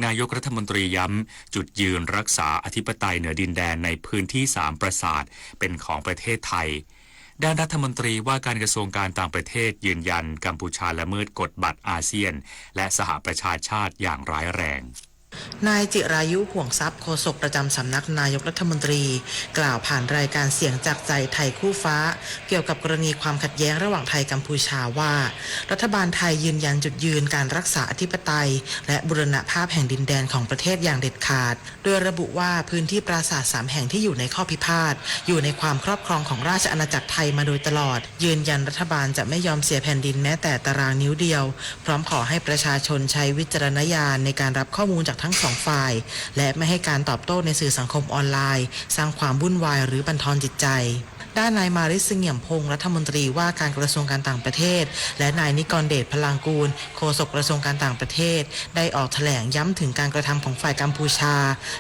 นายกรัฐมนตรีย้ำจุดยืนรักษาอธิปไตยเหนือดินแดนในพื้นที่สามปราสาทเป็นของประเทศไทย ด้านรัฐมนตรีว่าการกระทรวงการต่างประเทศยืนยันกัมพูชาละเมิดกฎบัตรอาเซียนและสหประชาชาติอย่างร้ายแรง นายจิรายุ ห่วงทรัพย์ โฆษกประจำสำนักนายกรัฐมนตรี กล่าวผ่านรายการเสียงจากใจไทยคู่ฟ้า เกี่ยวกับกรณีความขัดแย้งระหว่างไทยกัมพูชาว่า รัฐบาลไทยยืนยันจุดยืนการรักษาอธิปไตย และบูรณภาพแห่งดินแดนของประเทศอย่างเด็ดขาด โดยระบุว่าพื้นที่ปราสาทสามแห่งที่อยู่ในข้อพิพาท อยู่ในความครอบครองของราชอาณาจักรไทยมาโดยตลอด ยืนยันรัฐบาลจะไม่ยอมเสียแผ่นดินแม้แต่ตารางนิ้วเดียว พร้อมขอให้ประชาชนใช้วิจารณญาณในการรับข้อมูลจากทั้งสองฝ่าย และไม่ให้การตอบโต้ในสื่อสังคมออนไลน์ สร้างความวุ่นวายหรือบั่นทอนจิตใจ ด้านนายมาริส เสงี่ยมพงษ์ รัฐมนตรีว่าการกระทรวงการต่างประเทศ และนายนิกรเดช พลังกูล โฆษกกระทรวงการต่างประเทศ ได้ออกแถลงย้ำถึงการกระทำของฝ่ายกัมพูชา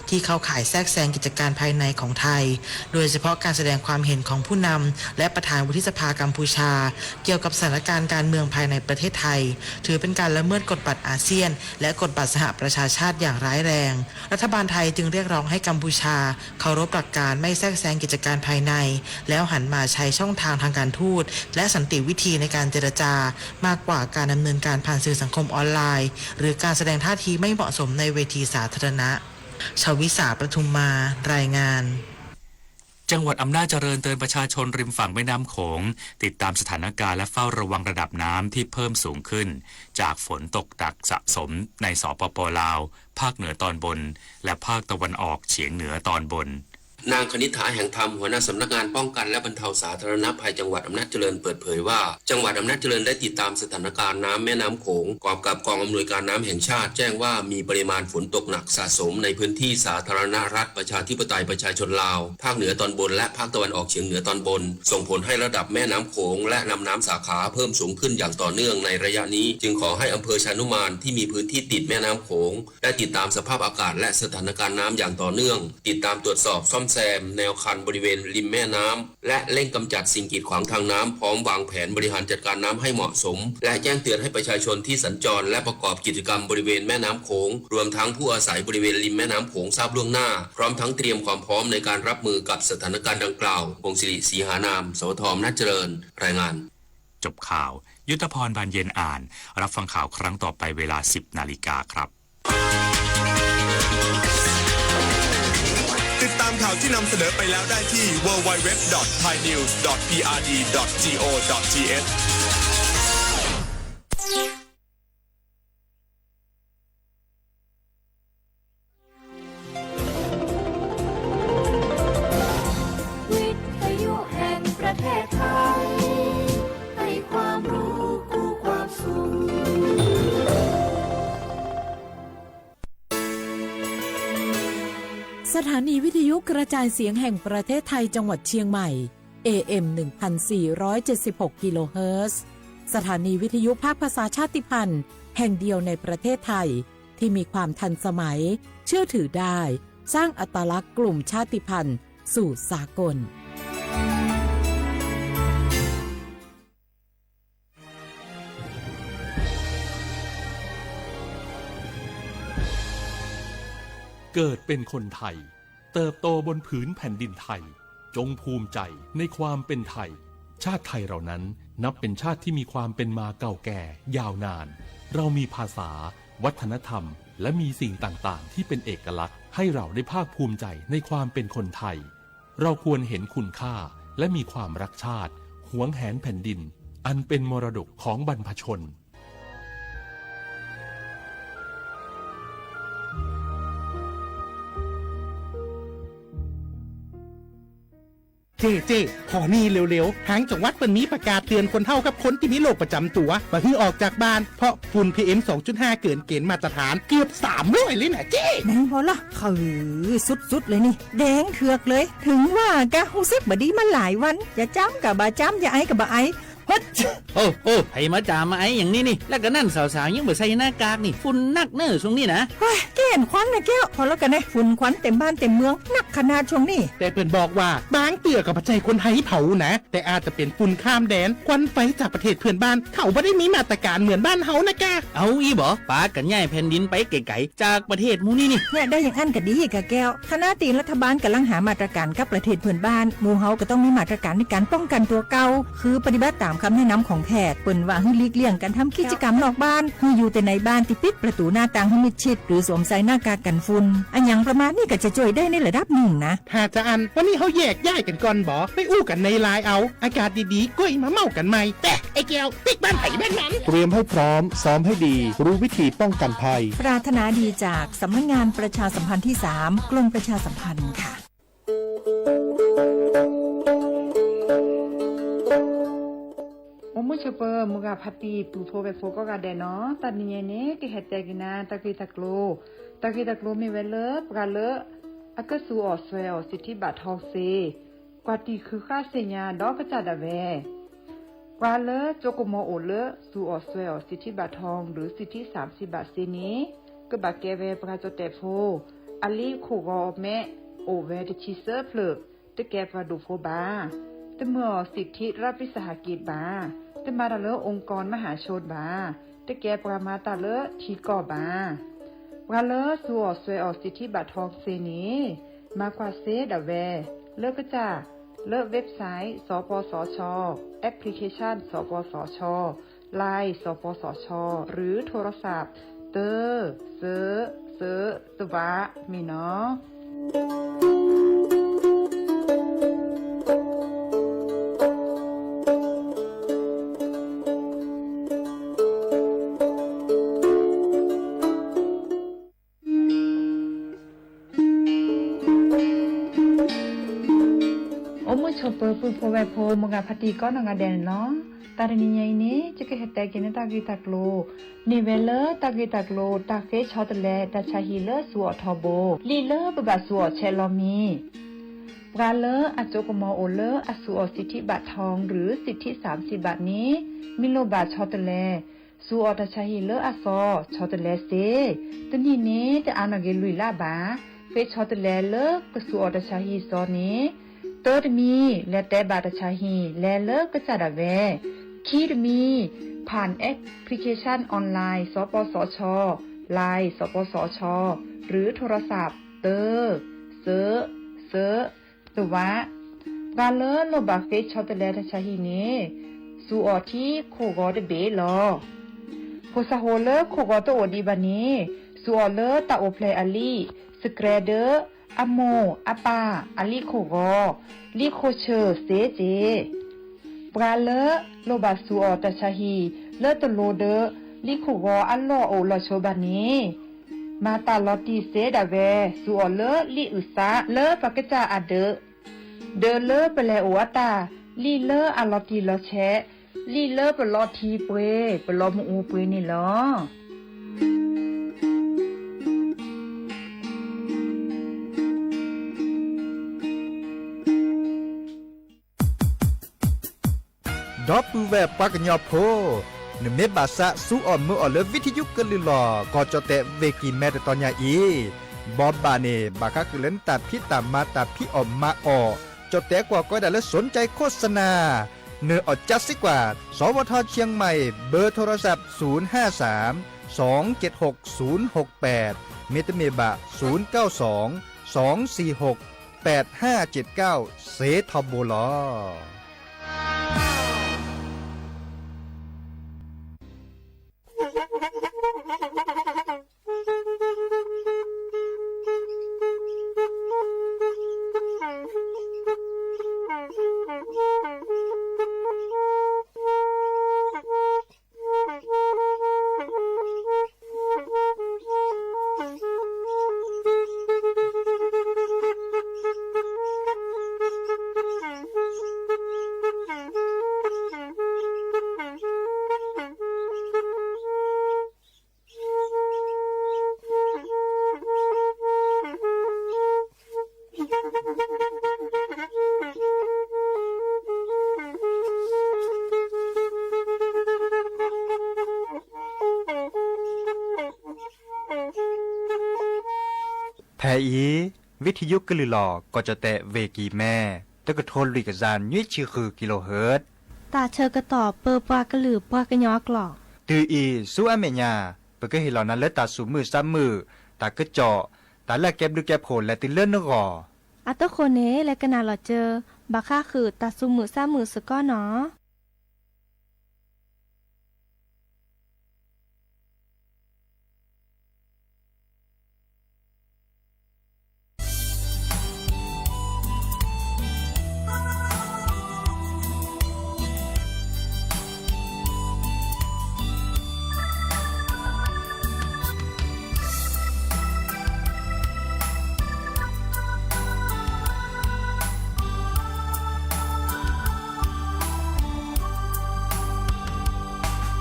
ที่เข้าข่ายแทรกแซงกิจการภายในของไทย โดยเฉพาะการแสดงความเห็นของผู้นำ และประธานวุฒิสภากัมพูชา เกี่ยวกับสถานการณ์การเมืองภายในประเทศไทย ถือเป็นการละเมิดกฎบัตรอาเซียน และกฎบัตรสหประชาชาติอย่างร้ายแรง รัฐบาลไทยจึงเรียกร้องให้กัมพูชาเคารพหลักการไม่แทรกแซงกิจการภายใน แล้วหันมาใช้ช่องทางทางการทูต และสันติวิธีในการเจรจา มากกว่าการดำเนินการผ่านสื่อสังคมออนไลน์ หรือการแสดงท่าทีไม่เหมาะสมในเวทีสาธารณะ ชวิสา ประทุมมา รายงาน จังหวัดอำนาจเจริญเตือนประชาชนริมฝั่งแม่น้ำโขง ติดตามสถานการณ์และเฝ้าระวังระดับน้ำที่เพิ่มสูงขึ้น จากฝนตกหนักสะสมใน สปป ลาว ภาคเหนือตอนบน และภาคตะวันออกเฉียงเหนือตอนบน นางคณิษฐา แหงธรรม หัวหน้าสำนักงานป้องกันและบรรเทาสาธารณภัยจังหวัดอำนาจเจริญเปิดเผยว่า จังหวัดอำนาจเจริญได้ติดตามสถานการณ์น้ำแม่น้ำโขง พร้อมกับกองอำนวยการน้ำแห่งชาติแจ้งว่ามีปริมาณฝนตกหนักสะสมในพื้นที่สาธารณรัฐประชาธิปไตยประชาชนลาว ภาคเหนือตอนบนและภาคตะวันออกเฉียงเหนือตอนบน ส่งผลให้ระดับแม่น้ำโขงและลำน้ำสาขาเพิ่มสูงขึ้นอย่างต่อเนื่องในระยะนี้ จึงขอให้อำเภอชานุมานที่มีพื้นที่ติดแม่น้ำโขง ได้ติดตามสภาพอากาศและสถานการณ์น้ำอย่างต่อเนื่อง ติดตามตรวจสอบซ่อมแซมแนวคันบริเวณริมแม่น้ำ และเร่งกำจัดสิ่งกีดขวางทางน้ำ พร้อมวางแผนบริหารจัดการน้ำให้เหมาะสม และแจ้งเตือนให้ประชาชนที่สัญจรและประกอบกิจกรรมบริเวณแม่น้ำโขง รวมทั้งผู้อาศัยบริเวณริมแม่น้ำโขงทราบล่วงหน้า พร้อมทั้งเตรียมความพร้อมในการรับมือกับสถานการณ์ดังกล่าว พงศิริ ศรีหานาม สวท อำนาจเจริญ รายงาน จบข่าว ยุทธพร บานเย็นอ่าน รับฟังข่าวครั้งต่อไปเวลา สิบนาฬิกาครับ ติดตามข่าวที่นำเสนอไปแล้วได้ที่ ดับเบิลยู ดับเบิลยู ดับเบิลยู ดอท ไทยนิวส์ ดอท พีอาร์ดี ดอท จี โอ ดอท ที เอช วิทยุแห่งประเทศไทย ให้ความรู้คู่ความสุข สถานีวิทยุกระจายเสียงแห่งประเทศไทยจังหวัดเชียงใหม่ เอ เอ็ม หนึ่งพันสี่ร้อยเจ็ดสิบหก กิโลเฮิรตซ์ สถานีวิทยุภาคภาษาชาติพันธุ์แห่งเดียวในประเทศไทย ที่มีความทันสมัย เชื่อถือได้ สร้างอัตลักษณ์กลุ่มชาติพันธุ์สู่สากล เกิดเป็นคนไทย เติบโตบนผืนแผ่นดินไทย จงภูมิใจในความเป็นไทย ชาติไทยเรานั้นนับเป็นชาติที่มีความเป็นมาเก่าแก่ยาวนาน เรามีภาษา วัฒนธรรม และมีสิ่งต่างๆ ที่เป็นเอกลักษณ์ ให้เราได้ภาคภูมิใจในความเป็นคนไทย เราควรเห็นคุณค่า และมีความรักชาติ หวงแหนแผ่นดิน อันเป็นมรดกของบรรพชน เจ้ เจ้ ขอนี่เร็วๆ ทางจังหวัดเปิ้นมีประกาศเตือนคนเฒ่ากับคนที่มีโรคประจำตัว บ่หื้อออกจากบ้าน เพราะฝุ่น พีเอ็ม สองจุดห้า เกินเกณฑ์มาตรฐานเกือบ สามร้อย เลยนะเจ้ แม่นบ่ล่ะ เออ สุดๆ เลยนี่ แดงเถือกเลย ถึงว่ากะ ฮู้สึกบ่ดีมาหลายวัน จะจามกะบ่จาม จะไอก็บ่ไอ เฮ้ย โอ้ โอ้ ไผมาจ๋ามาไออย่างนี้นี่ แล้วก็นั่นสาวๆ ยังบ่ใส่หน้ากากนี่ ฝุ่นนักเน้อช่วงนี้นะ เฮ้ย แก้ ฝุ่นควันนะแก้ว พอแล้วกันนะ ฝุ่นควันเต็มบ้านเต็มเมือง หนักขนาดช่วงนี้ แต่เปิ้นบอกว่า บางเตื้อก็บ่ใจ้คนไทยเผานะ แต่อาจจะเป็นฝุ่นข้ามแดน ควันไฟจากประเทศเพื่อนบ้าน เขาบ่ได้มีมาตรการเหมือนบ้านเฮานะกะ เอาอี้บ่ ปากั๋นย้ายแผ่นดินไปไก๋ๆ จากประเทศหมู่นี้นี่ เนี่ย ได้อย่างอั้นก็ดีกะแก้ว ขณะตี้รัฐบาลก่ำลังหามาตรการกับประเทศเพื่อนบ้าน หมู่เฮาก็ต้องมีมาตรการในการป้องกันตั๋วเก่า คือปฏิบัติต๋ามคำแนะนำของแพทย์ เปิ้นว่าหื้อหลีกเลี่ยงการทำกิจกรรมนอกบ้าน หื้ออยู่แต่ในบ้านตี้ปิดประตู๋หน้าต่างหื้อมิดชิด หรือสวมใส่หน้ากากกันฝุ่น อะหยังประมาณนี้ก็จะจ้วยได้ในระดับหนึ่งนะ ถ้าจะอั้น วันนี้เฮาแยกย้ายกั๋นก่อนบ่ ไปอู้กั๋นในไลน์เอา อากาศดีๆ ก้อยมาเม้ากั๋นใหม่ แปะ ไอ้แก้ว ปิ๊กบ้านไผบ้านมัน เตรียมให้พร้อม ซ้อมให้ดี รู้วิธีป้องกันภัย ปรารถนาดีจากสำนักงานประชาสัมพันธ์ที่สาม กรมประชาสัมพันธ์ค่ะ အိၣ်မုာ်ဆိးပၢၤ မုၢ်ဂၤဖါတံၢ် ပုၢ်ဖိဝဲၢ်ဖိကိးဂၤဒဲးနီၤ, တနံၤညါအံၤန့ၣ် ကဟဲတဲက့ၤနၤ တၢ်ဂ့ၢ်တၢ်ကျိၤ, တၢ်ဂ့ၢ်တၢ်ကျိၤမ့ၢ်ဝဲလၢ ပှၤလၢ အကစူးအီၣ်စွဲအီၣ်စံးထံဘၣ်ထီသ့ ကွၢ်တံၢ်ဃုဃၣ်သ့ၣ်ညါဒီးကစၢ်ဒၣ်ဝဲ ပှၤလၢကၠိကမီၤအိၣ်လၢ စူးအီၣ်စွဲအီၣ်စံးထံဘၣ်ထီ ဒီးစံးထံစၣ်စံးဘၣ်သ့န့ၣ် ကဘၣ်ကဲဝဲပှၤကၠီၣ်တဲၣ်ဖိ, အလံာ်ခိၣ်ဂီၤမဲ အိၣ်ဝဲတဆံသၢဖျၢၣ်, တကဲပှၤဒိၣ်ဖိဘၣ်. တမုာ်အီၣ်စံးထံရၣ်ပံၣ်စဟးက့းဘၣ်. တမၤတၢ်လၢ องค์กร မဟးဆိဘၣ်. တကဲပှၤမၤတၢ်လၢထံကီၢ်ဘၣ်. ပှၤလၢစူးအီၣ်စွဲအီၣ်စံးထံဘၣ်ထီသ့န့ၣ် မၤကွၢ်စ့ဒၣ်ဝဲ လၢကစၢ် လၢ website စပစချ, application စပစချ, Line စပစချ หรือโทรศัพท์ တၢ စၢ စၢ တဝး မ့ၢ်နီၤ. အိၣ်မုာ်ဆိးပၢၤ ပုၢ်ဖိဝဲၢ်ဖိ မုၢ်ဂၤဖါတံၢ်ကိးနီၢ်ဂၤဒဲးန့ၣ်လီၤ. တၢ်တနံၤညါအံၤန့ၣ် ယကဟဲတဲက့ၤန့ၢ်တၢ်ဂ့ၢ်တၢ်ကျိၤ မ့ၢ်ဝဲလၢတၢ်ဂ့ၢ်တၢ်ကျိၤ တၢ်ဃ့ဆီတလဲတၢ်ဆါဟံၣ်လၢစူးအီၣ်ထီဘိ လံာ်လၢပဘၣ်စူးအီၣ်ဆဲးလီၤမံၤ ပှၤလၢအကၠိကမီၤအိၣ်လၢအစူးအီၣ်စံးထံဘၣ်ထီ ဒီးစံးထံစၣ်စံးဘၣ်န့ၣ် မ့ၢ်လိၣ်ဘၣ်ဆီတလဲ စူးအီၣ်တၢ်ဆါဟံၣ်လၢအသီ ဆီတလဲစ့, တနံၣ်န့ၣ် တအါနီၣ်က့ၤလွံၢ်လါဘၣ်. ဃ့ဆီတလဲလၢကစူးအီၣ်တၢ်ဆါဟံၣ်သီန့ၣ် တၢတမံၤ လဲၤတဲဘၣ်တၢ်ဆါဟံၣ် လဲၤလၢကစၢ်ဒၣ်ဝဲ, ခံတမံၤ ผ่านแอปพลิเคชันออนไลน์ สปสช Line สปสช หรือโทรศัพท์ တၢ စၢ စၢ တဝး ပှၤလၢလိၣ်ဘၣ်ဃ့ဆီတလဲတၢ်ဆါဟံၣ်န့ၣ် စူးအီၣ်ထံခိၣ်ဂီၤတဘ့ၣ်လီၤ. ဖိသၣ်ဖိလၢခိၣ်ဂီၤတအိၣ်ဒံးဘၣ်န့ၣ် စူးအီၣ်လၢတၢ်အိၣ်ဖျဲၣ်အလံာ် စကြဲဒၢ အမိၢ်အပၢ်အလံာ်ခိၣ်ဂီၤ လံာ်ခိၣ်ဆၢၣ်စ့စ့ၢ်. ပှၤလၢလိၣ်ဘၣ်စူးအီၣ်တၢ်ဆါဟံၣ် လၢတလိၤဒၢ လံာ်ခိၣ်ဂီၤအလီၢ်အိၣ်လီၢ်ဆိဘၣ်န့ၣ် မၤတၢ်လီၤတံၢ်စ့ဒၣ်ဝဲ စူးအီၣ်လၢလံာ်အုၣ်သးလၢပှၤကစၢ်အဒၢး ဒၢးလၢပလဲၤအိၣ်အတၢ် လံာ်လၢအလီၤတံၢ်လီၤဆဲး လံာ်လၢပလီထံပှ့ၤ ပလီမ့ၣ်အူပှ့ၤန့ၣ်လီၤ. ဒီပုၢ်ဝဲၢ်ပှၤကညီဖိ, နမ့ၢ်ဘၣ်သးစူးအီၣ်မုာ်အီၣ်လၢ ဝံထယုကလုၢ်လီၢ် ကီၢ်ကၠီၣ်တဲၣ် ဝ့ၢ်ကံၢ်မဲ တတီၤညါအံၤ, ဘီဘၣ်န့ၣ် ဘၣ်ဃးဃုာ်လၢနတၢ်ဖံးတၢ်မၤတၢ်ဖံးအီၣ်မၤအီၣ်, ကၠီၣ်တဲၣ်ကွၢ်ကီဒၣ်လၢ สนใจโฆษณา နၢၣ်အီၣ်ကၠၢစ့ကွၢ် สวท เชียงใหม่ เบอร์โทรศัพท์ ศูนย์ห้าสาม สองเจ็ดหก ศูนย์หกแปด မ့တမ့ၢ်ဘၣ် ศูนย์เก้าสอง สองสี่หก แปดห้าเจ็ดเก้า စ့ထီဘိလီၤ. ဖဲအံၤ ဝံထံယိကလုာ်လီၤ ကီၢ်ကၠီၣ်တဲၣ် ဝ့ၢ်ကံၢ်မဲ တကထိလွံၢ်ကယၤနွံဆံဃု ကံလိဟၢၣ် တၢ်ဆၢကတီၢ်ပၢပှၤကလုာ်ပှၤကညီအကျိာ် တုၤအံၤဆူအမဲာ်ညါ ပကဟ့ၣ်လီၤနၤလၢတၢ်သူၣ်မုာ်သးမုာ် တၢ်ကစီၣ် တၢ်လၢအကဲဘျုးကဲဖှိၣ်လဲၤတုၤလၢနဂီၢ် အတဃိန့ၣ် လဲၤကနၣ်လီၤစၢၤ ဘၣ်ဃးဃုာ်တၢ်သူၣ်မုာ်သးမုာ်စ့ၢ်ကီးနီၤ.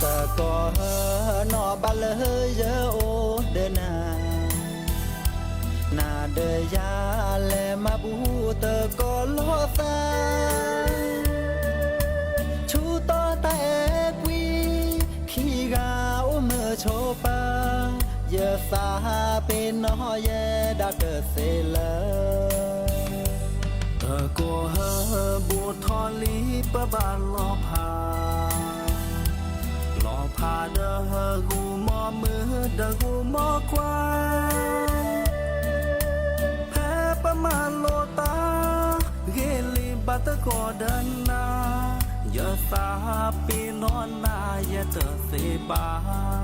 တကီၢ်ဟၢနီၢ်ဘၣ်လၢယအိၣ်ဒီးနၤ နၤဒီးယၤလဲၤမၤဘူၣ်တကီၢ်လီၤသး ဆူတီတၢ်အဲၣ်ကွံ ခံဂၤအိၣ်မုာ်ဆိးပၢၤ ယသးပ့ၤနီၣ်ယဲဒၣ်တသ့လၢ တကီၢ်ဟၢဘူးထီၣ်လံပဘၣ်လီၤဖး လီၤဖးဒီးဂုာ်မီၢ်မုၢ်ဒီးဂုာ်မီၢ်ခွါ ဖဲပမၤလိာ်တၢ် ဂ့ၤလံဘၣ်တကီၢ်ဒီးနၤ ယသးပ့ၤနီၣ်နၤယဲတသ့ဘၣ်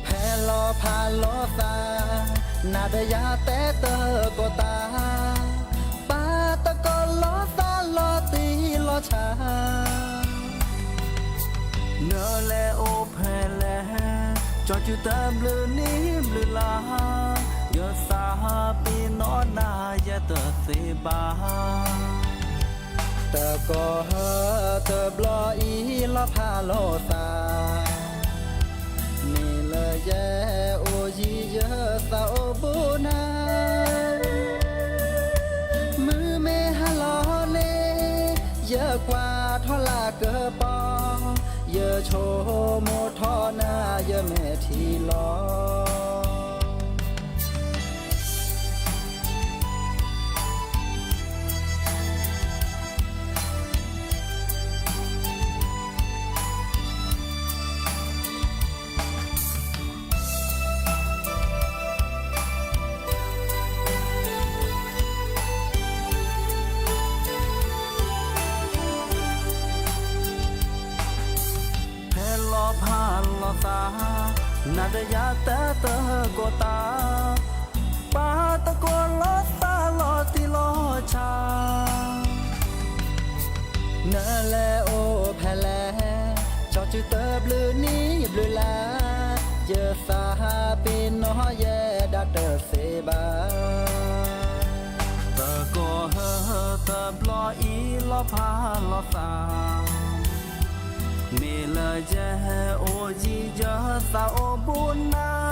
ဖဲလီၤဖးလီၤသး နၤဒီးယၤတဲတကီၢ်တၢ် ပာ်တကီၢ်လီၤသးလီၤတံၢ်လီၤဆဲး နလဲၤအိၣ်ဖဲလဲၣ် ကၠီစုတဘျုးနံၣ်ဘျုးလါ ယသးပ့ၤနီၣ်နၤယဲတသ့ဘၣ် တကီၢ်ဟၢတဘျီအံၤလီၤဖးလီၤသး မ့ၢ်လၢယဲအိၣ်ယံၤယသးအိၣ်ဘူးနၤ မုၢ်မ့ၢ်ဟါလီၤန့ၣ် ယကွၢ်ထီၣ်လၢကပီၤ ယဆိကမိၣ်ထီၣ်နၤယမဲာ်ထံလီၤ ဖဲလီၤဖးလီၤသး နၤဒီးယၤတဲတကီၢ်တၢ် ပာ်တကီၢ်လီၤသးလီၤတံၢ်လီၤဆဲး နလဲၤအိၣ်ဖဲလဲၣ် ကၠီစုတဘျုးနံၣ်ဘျုးလါ ယသးပ့ၤနီၣ်ယဲဒၣ်တသ့ဘၣ် တကီၢ်ဟၢတဘျီအံၤလီၤဖးလီၤသး မ့ၢ်လၢယဲအိၣ်ယံၤယသးအိၣ်ဘူးနၤ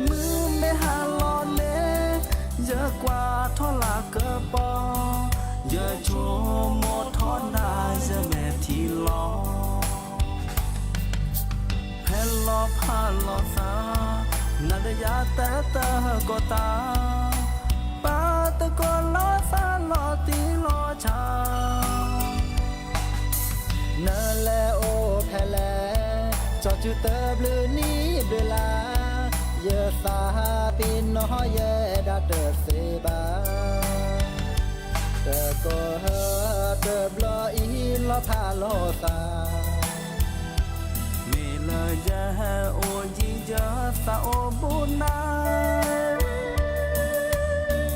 မုၢ်မ့ၢ်ဟါလီၤန့ၣ် ယကွၢ်ထီၣ်လၢကပီၤ ယဆိကမိၣ်ထီၣ်နၤယမဲာ်ထံလီၤ ဖဲလီၤဖးလီၤသး နၤဒီးယၤတဲတကီၢ်တၢ် ပာ်တကီၢ်လီၤသးလီၤတံၢ်လီၤဆဲး နလဲၤအိၣ်ဖဲလဲၣ် ကၠီစုတဘျုးနံၣ်ဘျုးလါ ယသးပ့ၤနီၣ်ယဲဒၣ်တသ့ဘၣ် တကီၢ်ဟၢတဘျီအံၤလီၤဖးလီၤသး မ့ၢ်လၢယဲအိၣ်ယံၤယသးအိၣ်ဘူးနၤ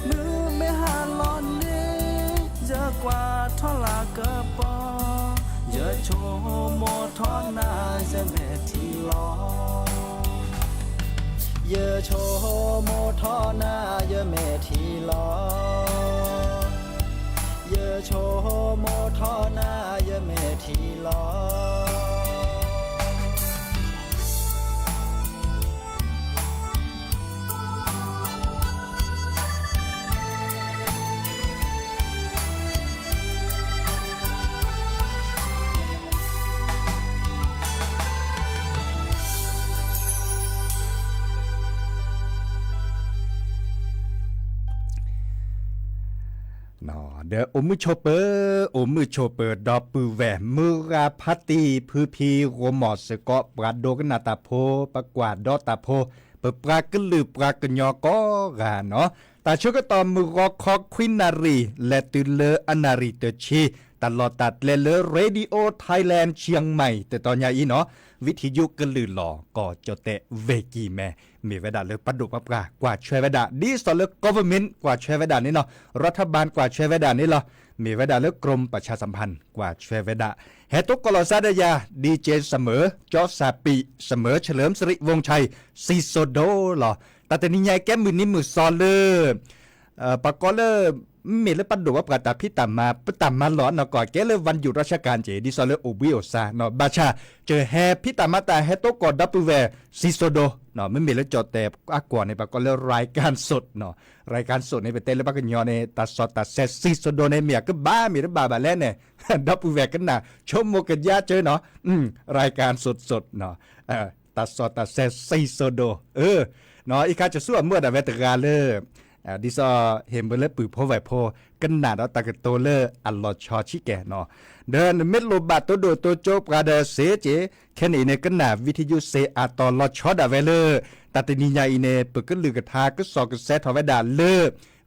မုၢ်မ့ၢ်ဟါလီၤန့ၣ် ယကွၢ်ထီၣ်လၢကပီၤ ယဆိကမိၣ်ထီၣ်နၤယမဲာ်ထံလီၤ ယဆိကမိၣ်ထီၣ်နၤယမဲာ်ထံလီၤ ယဆိကမိၣ်ထီၣ်နၤယမဲာ်ထံလီၤ ဒီးအိၣ်မုာ်ဆိးပၢၤ, အိၣ်မုာ်ဆိးပၢၤ ဒီပုၢ်ဝဲၢ်မုၢ်ဂၤဖးတံၢ် ဖုဖံဂီၢ်မီၢ်စ့ၢ်ကီး ပှၤဒိကနၣ်တၢ်ဖိ, ပကွၢ်ဒီးတၢ်ဖိ, ပပှၤကလုာ်ပှၤကညီကိးဂၤနီၤ, တၢ်ဆၢကတီၢ်မုၢ်ဂီၤခီခွံနၣ်ရံၣ် လဲၤတုၤလၢအနၣ်ရံၣ်တဆံ, တၢ်လီၢ်တၢ်ကျဲလၢ Radio Thailand Chiang Mai တတီၤညါအံၤနီၤ, ဝံထံယုကလုၢ်လီၢ် ကီၢ်ကၠီၣ်တဲၣ်ဝ့ၢ်ကံၢ်မဲ မ့ၢ်ဝဲဒၣ်လၢပဒိၣ်ပပှၢ်ကွၢ်ဆွဲဝဲဒၣ်, ဒ်သိးလၢ government ကွၢ်ဆွဲဝဲဒၣ်န့ၣ်နီၤ, ရၤထဘၢၣ်ကွၢ်ဆွဲဝဲဒၣ်န့ၣ်လီၤ, မ့ၢ်ဝဲဒၣ်လၢ กรมประชาสัมพันธ์ ကွၢ်ဆွဲဝဲဒၣ်, ဟဲတိကိးလီၤစါဒီးယၤ DJ စမၢၤ ကၠီစၣ်ပံး စမၢၤ เฉลิมสิริวงศ์ชัย စံၣ်စိၤဒိၣ်လီၤ, တၢ်တနံၤညါအံၤကဲမုၢ်နံၤမုၢ်သီလၢ ပှၤကိးလၢ မ့မ့ၢ်လၢပဒိၣ်ပပှၢ်တၢ်ဖံးတၢ်မၤ ပတၢ်မၤလီၢ်အနီၢ်ကီၢ် ကဲလၢ วันหยุดราชการ က့ၤ ဒ်သိးလၢအိၣ်ဘှံးအိၣ်သါနီၤ, ဘၣ်ဆၣ် ကဟဲဖံးတၢ်မၤတၢ်ဟဲတိကိးဒီပုၢ်ဝဲၢ် စံၣ်စိၤဒိၣ်နီၤ, မ့မ့ၢ်လၢကၠီၣ်တဲၣ်အကွီၢ်န့ၣ် ပှၤကိးလၢ รายการสด နီၤ, รายการสด န့ၣ် ပတဲလၢပှၤကညီန့ၣ် တၢ်စီၣ်တၢ်ဆဲးစံၣ်စိၤဒိၣ်န့ၣ် မ့ၢ်အကဘၣ်မ့ၢ်တဘၣ်ဘၣ်လဲၣ်န့ၣ်, ဒီပုၢ်ဝဲၢ်ကနၣ် ဆိကမိၣ်ကယါကၢနီၤ, รายการสด နီၤ တၢ်စီၣ်တၢ်ဆဲးစံၣ်စိၤဒိၣ်, အံၤခါကဆူအမုၢ်ဒၣ်ဝဲတဂၤလၢ ဒ်သိးဟ့ၣ်မ့ၢ်လၢပုၢ်ဖိဝဲၢ်ဖိ ကနၣ်ဒီးတၢ်ကတိၤလၢအလီၤဆီဆံးကဲနီၤ, ဒီးနမ့ၢ်လိၣ်ဘၣ်တိၢ်ဒိၣ်တိၢ်ကၠိပှၤဒီးစ့က့ၤ, ခဲန့ၣ်အံၤန့ၣ် ကနၣ်ဝံထံယုစ့အတီၤလီၤဆီဒၣ်ဝဲလၢ တၢ်တနံၤညါအံၤန့ၣ် ပကလုၢ်ကထါကစီၣ်ကဆဲးထီၣ်ဝဲဒၣ်လၢ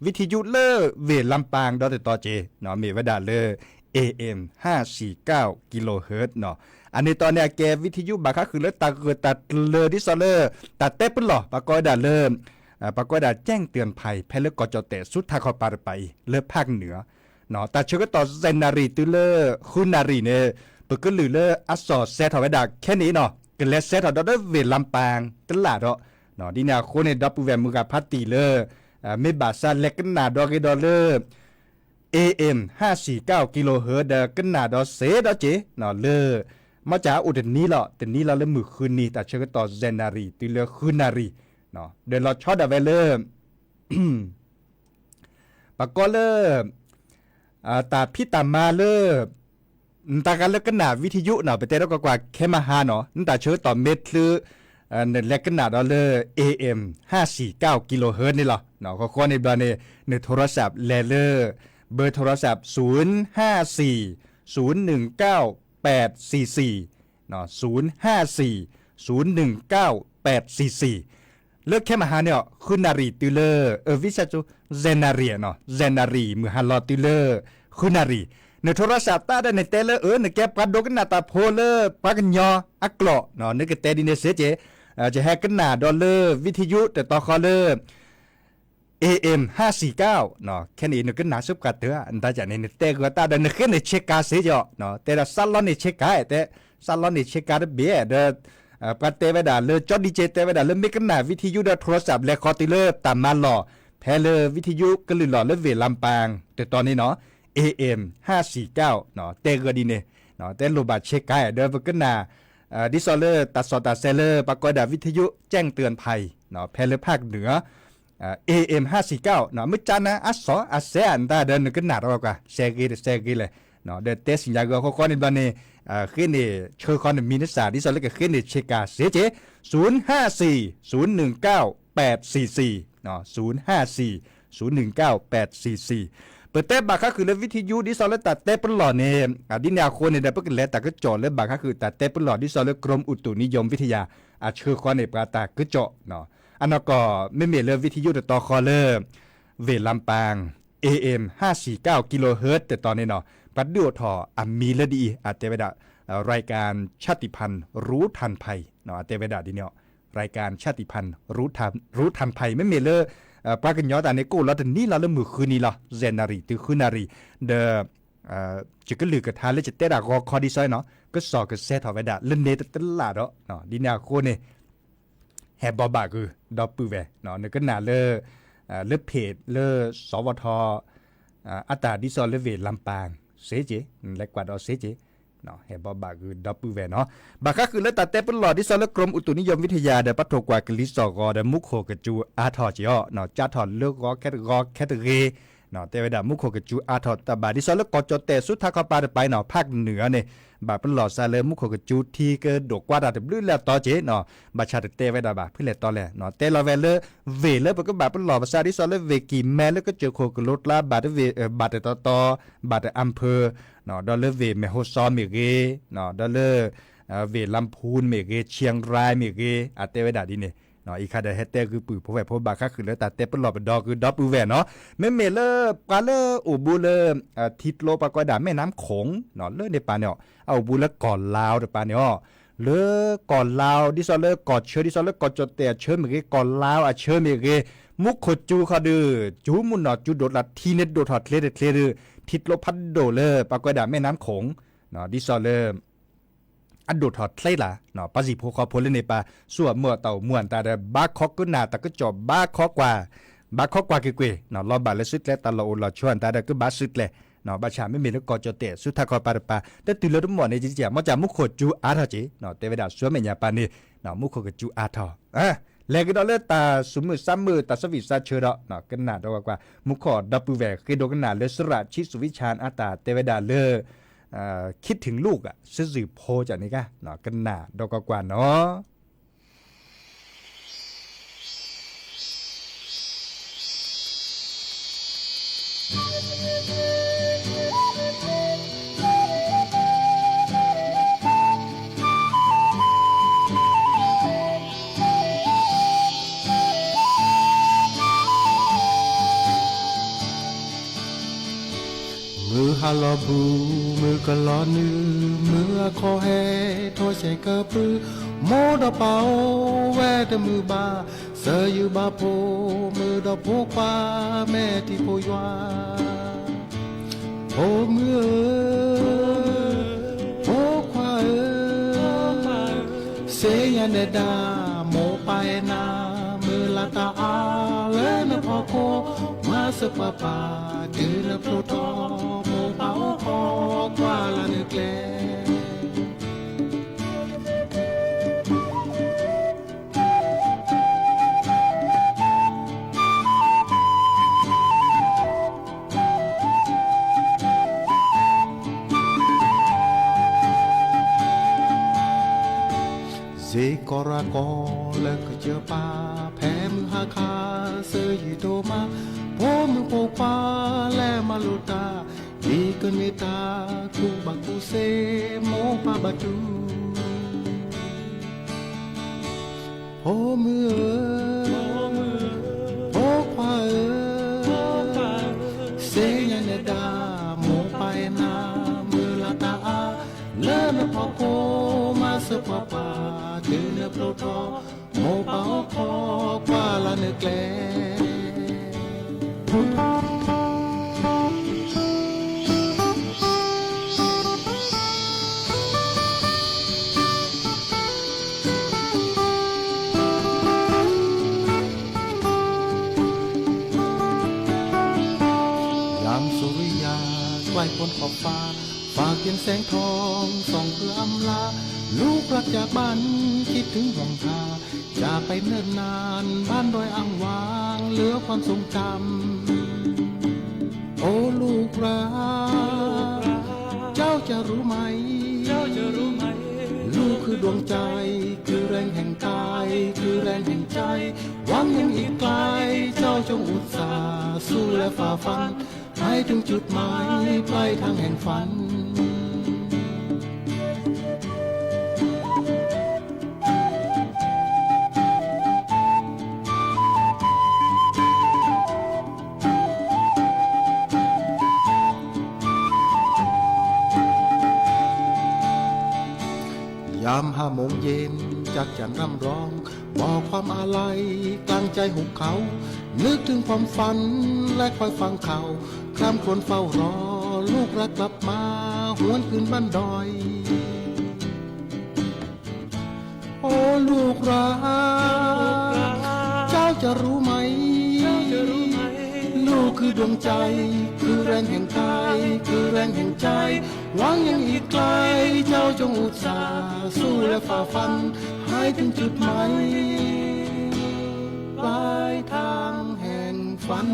ဝံထံယုလၢဝ့ၢ်လါပၤဒီတတီၤက့ၤနီၤ, မ့ၢ်ဝဲဒၣ်လၢ เอ เอ็ม ห้าสี่เก้า กิโลเฮิรตซ์ နီၤ, အန့ၣ်တီၢ်န့ၣ် အကဲဝံထံယုဘၣ်ဃးဃုာ်လၢတၢ်ဂၢၢ်တၢ်ကျၢၤဒ်သိးလၢ တၢ်တဲပလီၢ် ပှၤကိးဝဲဒၣ်လၢ ပှၤကိးဝဲဒၣ် แจ้งเตือนภัย ဖဲလၢကီၢ်ကၠီၣ်တဲၣ်ဆူထးခီပၤတပၤအံၤ လၢ ภาคเหนือ တၢ်ဆၢကတီၢ် စဲးနၣ်ရံၣ်တုၤလၢ ဃုနၣ်ရံၣ်န့ၣ် ပကလုၢ်လၢအစီၣ်စဲးထီၣ်ဝဲဒၣ်ခဲန့ၣ်နီၤ, ကလဲၤစဲးထီၣ်ဒီးလၢဝ့ၢ်လါပၤတလၢ်ဒီး, ဒ်န့ၣ်အဃိန့ၣ် ဒီပုၢ်ဝဲၢ်မုၢ်ဂၤဖးတံၢ်လၢ မ့ၢ်ဘၣ်ဆၣ်လဲၤကနၣ်ဒီးဂ့ၤဒီးလၢ เอ เอ็ม ห้าสี่เก้า กิโลเฮิรตซ์ ဒီးကနၣ်ဒီးစ့ဒီးက့ၤ လၢ မ့ၢ်ကအိၣ်တနံၤလီၤ တနံၤလီၤလၢမုၢ်ဃုနံၤ တၢ်ဆၢကတီၢ် စဲးနၣ်ရံၣ်တုၤလၢဃုနၣ်ရံၣ် ဒီးလီၤဆီဒၣ်ဝဲလၢ ပှၤကိးလၢ တၢ်ဖံးတၢ်မၤလၢ နတၢ်ဂၤလၢကနၣ်ဝံထံယုနီၤ ပတဲဒီးကွၢ်ကွၢ် ခဲမဟါနီၤ နတၢ်ဆၢကတီၢ်မ့ၢ်ချုး နလဲၤကနၣ်ဒီးလၢ เอ เอ็ม ห้าสี่เก้า กิโลเฮิรตซ์ န့ၣ်လီၤ. ဃီဃီန့ၣ်ဘျီန့ၣ် န โทรศัพท์ လဲၤလၢ เบอร์โทรศัพท์ ศูนย์ห้าสี่ ศูนย์หนึ่งเก้า แปดสี่สี่ ศูนย์ห้าสี่ ศูนย์หนึ่งเก้า แปดสี่สี่ လၢခဲမဟါန့ၣ် ဃုနၣ်ရံၣ်တုၤလၢ အဝံစၢ်ကၠိ စဲးနၣ်ရံၣ်နီၤ စဲးနၣ်ရံၣ်မုၢ်ဟါလီၤတုၤလၢ ဃုနၣ်ရံၣ် န โทรศัพท์ တၢ်ဒီးနတဲလၢ အၢ နကဲပှၤဒိကနၣ်တၢ်ဖိလၢပှၤကညီအကျိာ် နကတဲဒ်န့ၣ်စ့က့ၤ ယဟဲကနၣ်ဒီးလၢ ဝံထံယု တတီၤဃီလၢ เอ เอ็ม ห้าสี่เก้า ခဲန့ၣ် နကနၣ်ဆၢပှၤတၢၢ် နတၢ်ကန့ၣ် နတဲဂ့ၤတၢ်ဒီး နဃ့န့ၢ်ဆ့ကၤစ့က့ၤ တဲဒၣ် စးလီန့ၢ်ဆ့ကၤ တဲ စးလီန့ၢ်ဆ့ကၤတဘ့ၣ် ဒီး ပှၤတဲဝဲဒၣ်လၢ ကၠီဒံက့ တဲဝဲဒၣ်လၢ မ့ၢ်ကနၣ်ဝံထံယုဒီး โทรศัพท์ လဲၤဃီတုၤလၢတၢ်မၤလီၢ် ဖဲလၢဝံထံယုကလုၢ်လီၢ်လၢဝ့ၢ်လါပၤ တတီၤန့ၣ်နီၤ เอ เอ็ม ห้าสี่เก้า တဲဂ့ၤဒ်န့ၣ် တဲလိၣ်ဘၣ်ဆ့ကၤ ဒီးပကနၣ် ဒ်သိးလၢတၢ်စီၣ်တၢ်ဆဲးလၢ ပှၤကိးဝဲဒၣ် ဝံထံယု แจ้งเตือนภัย ဖဲလၢ ภาคเหนือ เอ เอ็ม ห้าสี่เก้า မ့ၢ်ကနၣ်အစီၣ်အဆဲး နတၢ်ဒီး နကနၣ်တၢ်ကွၢ်ကွၢ် စဲးဂ့ၤတစဲးဂ့ၤလဲၣ် ဒီးတဲစံၣ်ညါဂ့ၤဃီဃီန့ၣ်ဘျီန့ၣ် ဃ့န့ၢ်ဆၢဃီနမံၤနစၢ် ဒ်သိးလၢကဃ့န့ၢ်ဆ့ကၤစ့က့ၤ ศูนย์ห้าสี่ ศูนย์หนึ่งเก้า แปดสี่สี่ ศูนย์ห้าสี่ ศูนย์หนึ่งเก้า แปดสี่สี่ ပတဲဘၣ်ဃးဃုာ်လၢဝံထံယု ဒ်သိးလၢတၢ်တဲပလီၢ်န့ၣ် ဒ်န့ၣ်အဃိန့ၣ်ဒီး ပကလဲၤတၢ်ကစီၣ်လၢဘၣ်ဃးဃုာ်တၢ်တဲပလီၢ် ဒ်သိးလၢ กรมอุตุนิยมวิทยา အဆၢဃီန့ၣ် ပှၤတၢ်ကစီၣ် အနီၢ်ကီၢ် မ့မ့ၢ်လၢဝံထံယုတတီၤဃီလၢ ဝ့ၢ်လါပၤ เอ เอ็ม ห้าสี่เก้า กิโลเฮิรตซ์ တတီၤန့ၣ်နီၤ ပှၤဒုးအိၣ်ထီၣ်အမံၤလၢဒ်အံၤ အတဲဝဲဒၣ် รายการชาติพันธุ์รู้ทันภัย အတဲဝဲဒၣ်ဒ်န့ၣ် รายการชาติพันธุ์ รู้ทันภัย မ့မ့ၢ်လၢ ပှၤကညီတၢ်န့ၣ် ကအိၣ်လီၤတနံၤလီၤလၢမုၢ်ဃုနံၤလီၤ စဲးနၣ်ရံၣ်တုၤဃုနၣ်ရံၣ် ဒီး ယကလုၢ်ကထါလၢယတဲဒၣ်ဂီၤခီဒ်သိးနီၤ ကစီၣ်ကဆဲးထီၣ်ဝဲဒၣ်လၢန့ၣ်တလၢ်ဒီး ဒ်န့ၣ်အဃိန့ၣ် ဟဲဘိးဘၣ်ဂ့ၤ ဒီပုၢ်ဝဲၢ် နကနၣ်လၢ လၢ เพจ လၢ สวท အတၢ်ဒ်သိးလၢဝ့ၢ်လါပၤ စ့က့ၤ နလဲၤကွၢ်ဒီးစ့က့ၤ ဟဲဘိးဘၣ်ဂ့ၤဒီပုၢ်ဝဲၢ်နီၤ ဘၣ်ဃးဃုာ်လၢတၢ်တဲပလီၢ်ဒ်သိးလၢ กรมอุตุนิยมวิทยา ဒီး ပှၤထိၣ်ကွၢ်ကလံၤစိးဂီၤဒီး မူခိၣ်ကစူၤအါထီၣ်က့ၤအီၤ ကၢ်ထီၣ်လၢဂီၤခဲတဂီၤခဲတဂ့ၤ တဲဝဲဒၣ်မူခိၣ်ကစူၤအါထီၣ်တၢ်ဘၣ် ဒ်သိးလၢကီၢ်ကၠီၣ်တဲၣ်ဆူထးခီပၤတပၤနီၤ ဖးကနုာ်အီၤန့ၣ် ဘၣ်ပလီၢ်စးလၢမူခိၣ်ကစူၤထံကဒိၣ်ကွၢ်တၢ်တဘျုးလၢအတီၤက့ၤနီၤ ဘၣ်ဆၣ်တတဲဝဲဒၣ်ဘၣ် ဖဲလဲၣ်တီလဲၣ်နီၤ တဲလီၤဝဲလၢ ဝ့ၢ်လၢပကဘၣ်ပလီၢ်ပစး ဒ်သိးလၢဝ့ၢ်ကံၢ်မဲလၢကစၢၢ်ခိၣ်ကလိကျါ ဘၣ်တဝ့ၢ် ဘၣ်တတီၤတီၤ ဘၣ်တအၣ်ဖၢ ဒီးလၢဝ့ၢ်မဲၢ်ဟိၣ်စီမ့ၢ်ဂ့ၤ ဒီးလၢ ဝ့ၢ်လါဖူမ့ၢ်ဂ့ၤ ခၠ့ၣ်ရၢၣ်မ့ၢ်ဂ့ၤ အတဲဝဲဒၣ်ဒ်န့ၣ် အံၤခါဒီးဟဲတဲဂုာ်ပုၢ်ဖိဝဲၢ်ဖိဘၣ်ဃးဃုာ်လၢတၢ်တဲပလီၢ်ပဒီကုဒီပုၢ်ဝဲၢ်နီၤ မ့မ့ၢ်လၢပှၤလၢအိၣ်ဘူးလၢ ထံကျိပှၤကိးဝဲဒၣ်မဲၢ်နါခိၣ်နီၤ လၢန့ၣ်ပၤန့ၣ်အီၤ အအိၣ်ဘူးလၢကီၢ်လါတပၤန့ၣ်အီၤ လၢကီၢ်လါ ဒ်သိးလၢကီၢ်ဆၢ ဒ်သိးလၢကီၢ်ကၠီၣ်တဲၣ်အဆၢမ့ၢ်ဂ့ၤ ကီၢ်လါအဆၢမ့ၢ်ဂ့ၤ မူခိၣ်စူၤဃီဒီး စူၤမုၢ်နီၢ်စူၤဒိၣ်တၢ်ထံန့ၣ်ဒိၣ်ထီၣ်ချ့တချ့ဒီး ထံကျိဖးဒိၣ်လၢပှၤကိးဝဲဒၣ်မဲၢ်နါခိၣ် ဒ်သိးလၢ အဒိၣ်ထီၣ်ချ့လၢ် ပှၤဟံၣ်ဖိဃီဖိလၢန့ၣ်ပၤ ဆူအမုၢ်အတၢ်အိၣ်မူအတၢ်ဒီး ဘါခီကနၣ်တၢ်ကစီၣ် ဘါခီကွၢ် ဘါခီကွၢ်က့ၤကွ့ၢ် လီၤဘၣ်လၢစုကျဲတၢ်လီၢ်အိၣ်လီၤဆိအတၢ်ဒီးကဘၣ်စုကျဲ ဘၣ်ဆၣ်မ့မ့ၢ်လၢကီၢ်ကၠီၣ်တဲၣ်ဆူထးခီပၤတပၤ တတုၤလၢတမီၢ်န့ၣ် ကမီၤကၢ်မူခိၣ်စူၤအါထီၣ်က့ၤ တဲဝဲဒၣ်ဆူမဲာ်ညါပၤန့ၣ် မူခိၣ်ကစူၤအါထီၣ် လဲၤကဒီးလၢတၢ်ဆူးမုၢ်ဆါမုၢ် တၢ်ဆၢဝံၣ်ဆါဆၢဒီး ကနၣ်ဒီးကွၢ်ကွၢ် မူခိၣ်ဒီပုၢ်ဝဲၢ် ဃ့ဒိကနၣ်လၢစရၣ်ဆံးစူၤဝံဆၣ်အတၢ်တဲဝဲဒၣ်လၢ คิดถึงลูก စ့ၢ်စ့ၢ်ဖိကန့ၣ်က ကနၣ်ဒီးကွၢ်ကွၢ်နီၤ မုၢ်ဟါလီၤဘူး မုၢ်ကလီၤနုာ် မုၢ်အခီၣ်ဟဲထီၣ်ဆဲးကပၢၢ် မိၢ်ဒီးပၢ်အိၣ်ဝဲတမုာ်ဘၣ် စၢၤယုာ်ဘၣ်ဖိမုၣ်ဒီးဖိခွါ မဲာ်ထံဖိယွၤ ဖိမုၣ်ဧၢ, ဖိခွါဧၢ, စ့ယၤနဲဒၣ် မိၢ်ပၢ်အဲၣ်နၤ မုၢ်လၢ်တၢ်အါလၢနဖီခိၣ် မၤစၢၤပှၤပၢ် တုၤနဖျိထီၣ် မိၢ်ပၢ်အိၣ်ခိးကွၢ်လၢ်နကျဲ စ့ကီးရၤကီးလၢကစၢၢ်ပၢ် ဖဲမုၢ်ဟါခါ စၢၤယုာ်ဒိၣ်မး ဖိမုၣ်ဖိခွါလဲၤမၤလိတၢ် ဒ်ကမ့ၢ်တၢ်ကူၣ်ဘၣ်ကူၣ်သ့ မိၢ်ပၢ်ဘၣ်တူၢ် ဖိမုၣ်ဧၢ, ဖိခွါဧၢ, စ့ယၤနဲဒၣ် မိၢ်ပၢ်အဲၣ်နၤ မုၢ်လၢ်တၢ်အါ လၢနဖီခိၣ် မၤစၢၤပှၤပၢ် တုၤနဖျိထီၣ် မိၢ်ပၢ်အိၣ်ခိးကွၢ်လၢ်နကျဲ ยามสุริยาใกล้พ้นขอบฟ้า ฟ้าเขียวแสงทองส่องเพื่ออำลา ลูกรักจากบ้านคิดถึงห่วงหา จากไปเนิ่นนานบ้านดอยอ่างวางเหลือความทรงจำ โอ้ลูกรัก เจ้าจะรู้ไหม เจ้าจะรู้ไหม ลูกคือดวงใจ คือแรงแห่งกาย คือแรงแห่งใจ หวังยังอีกไกล เจ้าจงอุตส่าห์สู้และฝ่าฟัน ให้ถึงจุดหมายปลายทางแห่งฝัน ยามห้าโมงเย็นจากจันทร์ร่ำร้อง บอกความอาลัยกลางใจหุบเขา นึกถึงความฝันและคอยฟังข่าว คร่ำครวญเฝ้ารอ ลูกรักกลับมา หวนคืนบ้านดอย โอ้ลูกรัก เจ้าจะรู้ไหม ลูกคือดวงใจ คือแรงแห่งกาย คือแรงแห่งใจ หวังยังอีกไกล เจ้าจงอุตส่าห์สู้และฝ่าฟัน ให้ถึงจุดหมาย ปลายทางแห่งฝัน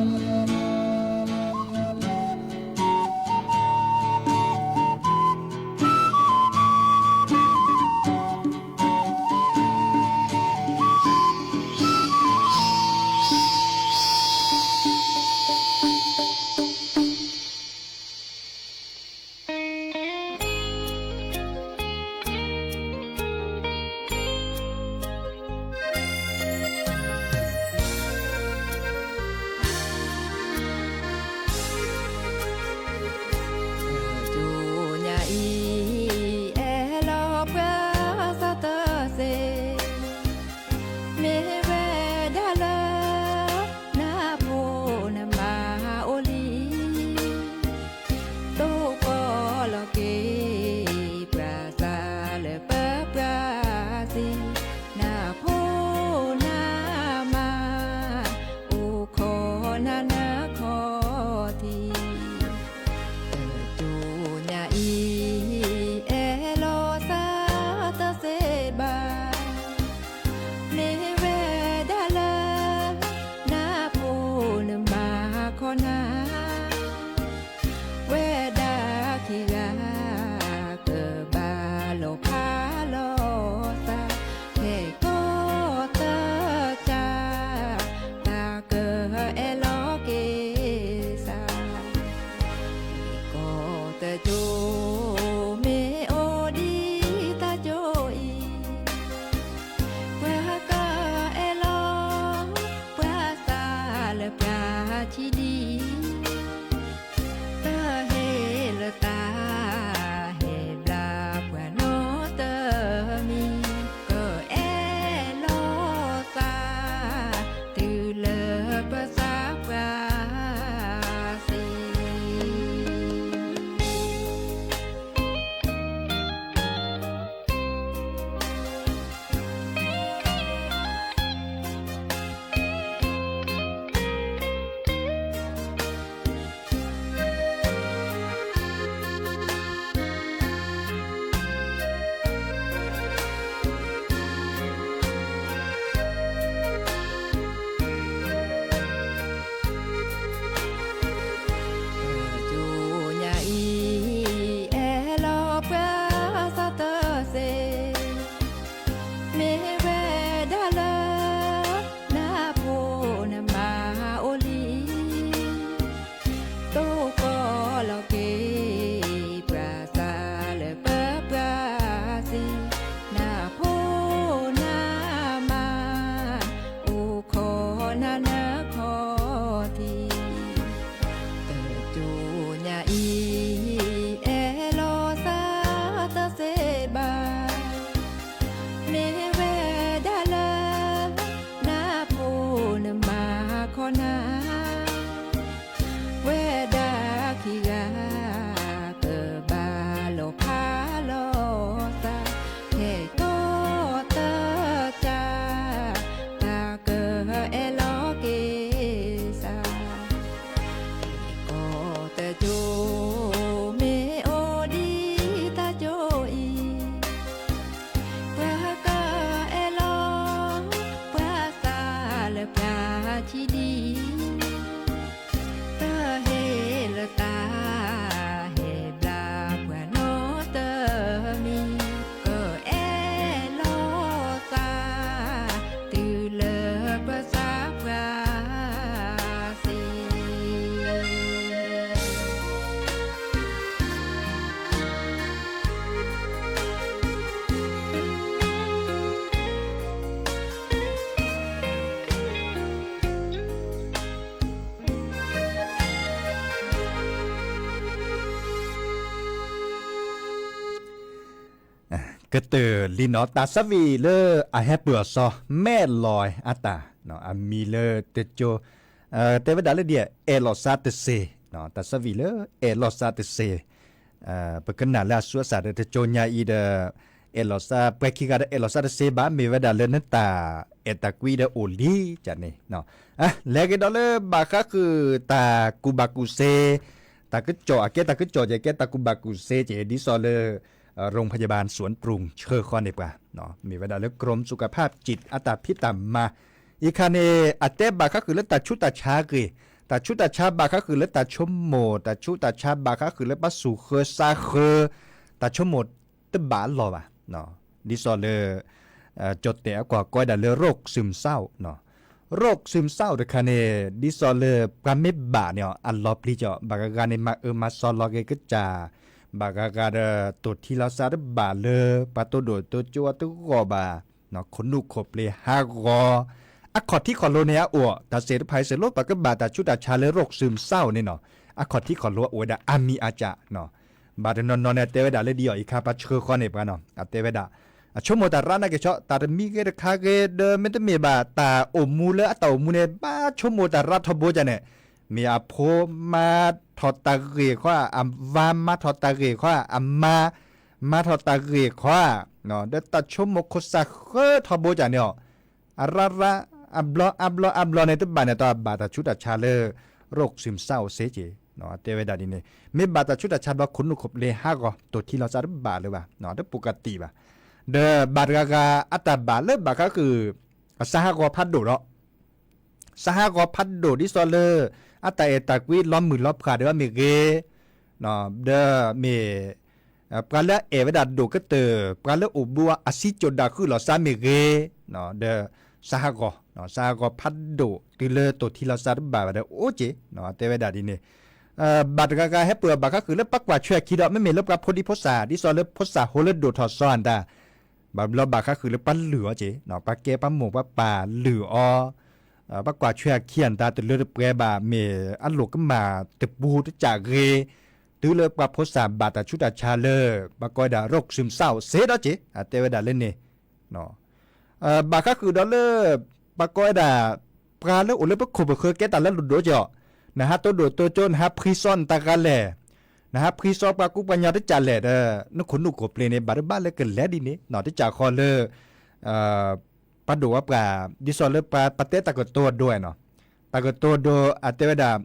ကတၢၢ်လံနီၤ တၢ်ဆၢဝံၤလၢအဟဲပၢၢ်အီၤစီၤ မဲၢ်လီၤအတၢ် အမံၤလၢတကၠိ တဲဝဲဒၣ်လၢဒ် အဲၣ်လီၤစါတစ့ တၢ်ဆၢဝံၤလၢအဲၣ်လီၤစါတစ့ ပကနၣ်လၢအဆူးအစၢ်ဒီးတကၠိညါအံၤဒီး အဲၣ်လီၤစါ ပှဲၤခံဂၤဒီးအဲၣ်လီၤစါတစ့ဘၣ် မ့ၢ်ဝဲဒၣ်လၢနတၢ်အဲၣ်တၢ်ကွံဒီးအိၣ်လံကန့ၣ် လဲၤက့ၤဒီးလၢဘၣ်ဃးဃုာ်တၢ်ကူၣ်ဘၣ်ကူၣ်စ့ တၢ်ကစီၣ်အကဲတၢ်ကစီၣ်ကဲတၢ်ကူၣ်ဘၣ်ကူၣ်စ့က့ၤ ဒ်သိးလၢ โรงพยาบาลสวนปรุง ဆှၢဃီန့ၢ်ပှၤ မ့ၢ်ဝဲဒၣ်လၢ กรมสุขภาพจิต အတၢ်ဖံးတၢ်မၤ အံၤခါန့ၣ် အတဲဘၣ်ဃးဃုာ်လၢတၢ်ဆူးတၢ်ဆါဂ့ၢ် တၢ်ဆူးတၢ်ဆါဘၣ်ဃးဃုာ်လၢတၢ်ဆိကမိၣ် တၢ်ဆူးတၢ်ဆါဘၣ်ဃးဃုာ်လၢပှၤစူၢ်ဃၢဆါဃၢ တၢ်ဆိကမိၣ်တဘၣ်အလီၢ်ဘၣ် ဒ်သိးလၢ ကၠီၣ်တဲၣ်အကွၢ်ကီဝဲဒၣ်လၢ โรคซึมเศร้า โรคซึมเศร้า တခါန့ၣ် ဒ်သိးလၢပှၤမ့ၢ်ဘၣ်န့ၣ် အလီၤပျံၤကီး ဘၣ်ဂၤဂၤန့ၣ် မၤအၢမၤစီလီၤက့ၤကစၢ် ဘၣ်ဂၤဂၤဒီး တိၢ်ထံလီၤစါတဘၣ်လၢ ပှၤတိၢ်ဒိၣ်တိၢ်ကၠိအတဂီၢ်ဘၣ် ခိၣ်နူာ်ခိၣ်ပျ့ၤဟးဂီၤ အခီၣ်ထံးခီၣ်လိၤန့ၣ်အအိၣ် တၢ်စ့ၢ်တဖၣ်အံၤစ့ၢ်လီၤ ပှၤကဘၣ်တၢ်ဆူးတၢ်ဆါလၢ โรคซึมเศร้า န့ၣ်နီၤ အခီၣ်ထံးခီၣ်လိၤအအိၣ်ဝဲဒၣ် အါမံၤအါကၢ် ဘၣ်တနီၤနီၤန့ၣ် အတဲဝဲဒၣ်လၢဒ်အံၤ အံၤခါပှၤဆှၢဃီန့ၢ်ပှၤနီၤ အတဲဝဲဒၣ် အဆိကမိၣ်တၢ်ရၢနာ်က့ၤဆီ တၢ်တမံၤဂ့ၤတခါဂ့ၤ ဒီးမ့တမ့ၢ်ဘၣ်တၢ်အိၣ်မူလၢအတၢ်အိၣ်မူန့ၣ် ဘၣ်ဆိကမိၣ်တၢ်ရၢထီဘိကန့ၣ် မ့ၢ်အဖိမၤထီၣ်တၢ်ဂ့ၢ်ခီ အဝၤမၤထီၣ်တၢ်ဂ့ၢ်ခီ အမါ မၤထီၣ်တၢ်ဂ့ၢ်ခီ ဒီးတၢ်ဆိကမိၣ်ခိၣ်စၢ်ဃၢထီဘိကန့ၣ်အီၤ အရၢရၢ အဘျီအါဘျီအါဘျီန့ၣ် တဘၣ်န့ၣ် တၢ်ဘၣ်တၢ်ဆူးတၢ်ဆါလၢ โรคซึมเศร้า စ့ၢ်ကီး တဲဝဲဒၣ်ဒ်န့ၣ် မ့ၢ်ဘၣ်တၢ်ဆူးတၢ်ဆါဘျီ ခိၣ်နူာ်ခိၣ်ပျ့ၤဟးဂီၤ တိၢ်ထံလီၤစါတဘၣ်လၢၤဘၣ် တပူၤကတံၢ်ဘၣ် ဒီးဘၣ်တဂၤဂၤ အတၢ်ဘၣ်လၢဘၣ်ဃးဃုာ် အစါဟးဂီၤဖးဒိၣ်ဒီး စါဟးဂီၤဖးဒိၣ်ဒ်သိးလၢ အတၢ်အဲၣ်တၢ်ကွံလီၤမုၢ်လီၤဖှၣ်ဒီးမ့ၢ်ဂ့ၤ, ဒီးမ့ၢ် ပှၤလၢအအဲၣ်ဝဲဒၣ်ဒိၣ်ကတၢၢ် ပှၤလၢအိၣ်ဘူးအစံကၠိၣ်ဒၣ်ဃုာ်လီၤစါမ့ၢ်ဂ့ၤ, ဒီးစါဟးဂီၤ, စါဟးဂီၤဖးဒိၣ်တုၤလၢတိၢ်ထံလီၤစါတဘၣ်ဘၣ်ဒီးအိၣ်က့ၤ, တဲဝဲဒၣ်ဒ်န့ၣ်, ဘၣ်တဂၤဂၤဟဲပၢၢ်ဘၣ်ဃးဃုာ်လၢပှၤကွၢ်ထွဲအခံဒီး မ့မ့ၢ်လၢပှၤဖိဒံဖိသၣ် ဒ်သိးလၢဖိသၣ်ဟိလၢဒိၣ်ထီၣ်စီအတၢ် ဘၣ်ဘျီဘၣ်ဃးဃုာ်လၢပှၤလုၢ်အီၤက့ၤ, ပှၤကဲပှၤမိၢ်ပှၤပၢ်လုၢ်အီၤ, ပှၤကွၢ်ထွဲအခံအတၢ်တလၢတပှဲၤဘၣ် မ့ၢ်အလိၣ်ကမၣ်တပူၤတစၢ်ဂ့ၤ, တုၤလၢပှၤဖိသၣ်ဘၣ်တၢ်ဆူးတၢ်ဆါလၢ ပှၤကိးဝဲဒၣ် โรคซึมเศร้า စ့ဒီးက့ၤ အတဲဝဲဒၣ်လၢန့ၣ် ဘၣ်ဃးဃုာ်ဒီးလၢ ပှၤကိးဝဲဒၣ် ပှၤလၢအိၣ်လၢပခိၣ်ပဃၢၤကဲတၢ်လၢလိၣ်ဒိၣ်က့ၤအီၤ, နဟးတိၢ်ဒိၣ်တိၢ်ကၠိ နဟးဖှံစီနတၢ်ဂၤလဲၣ်, နဟးဖှံစီပှၤကူပှၤညီတစၢ်လဲၣ်ဒီး နခိၣ်နူာ်ခိၣ်ပျ့ၤန့ၣ် ဘၣ်တဘၣ်လၢကလဲၤဒ်န့ၣ် တစၢ်ဃီလၢ ပှၤဒိၣ်ပှၤပှၢ် ဒ်သိးလၢပှၤတဲတၢ်ကတိၤအဒိနီၤ, တၢ်ကတိၤအဒိ အတဲဝဲဒၣ်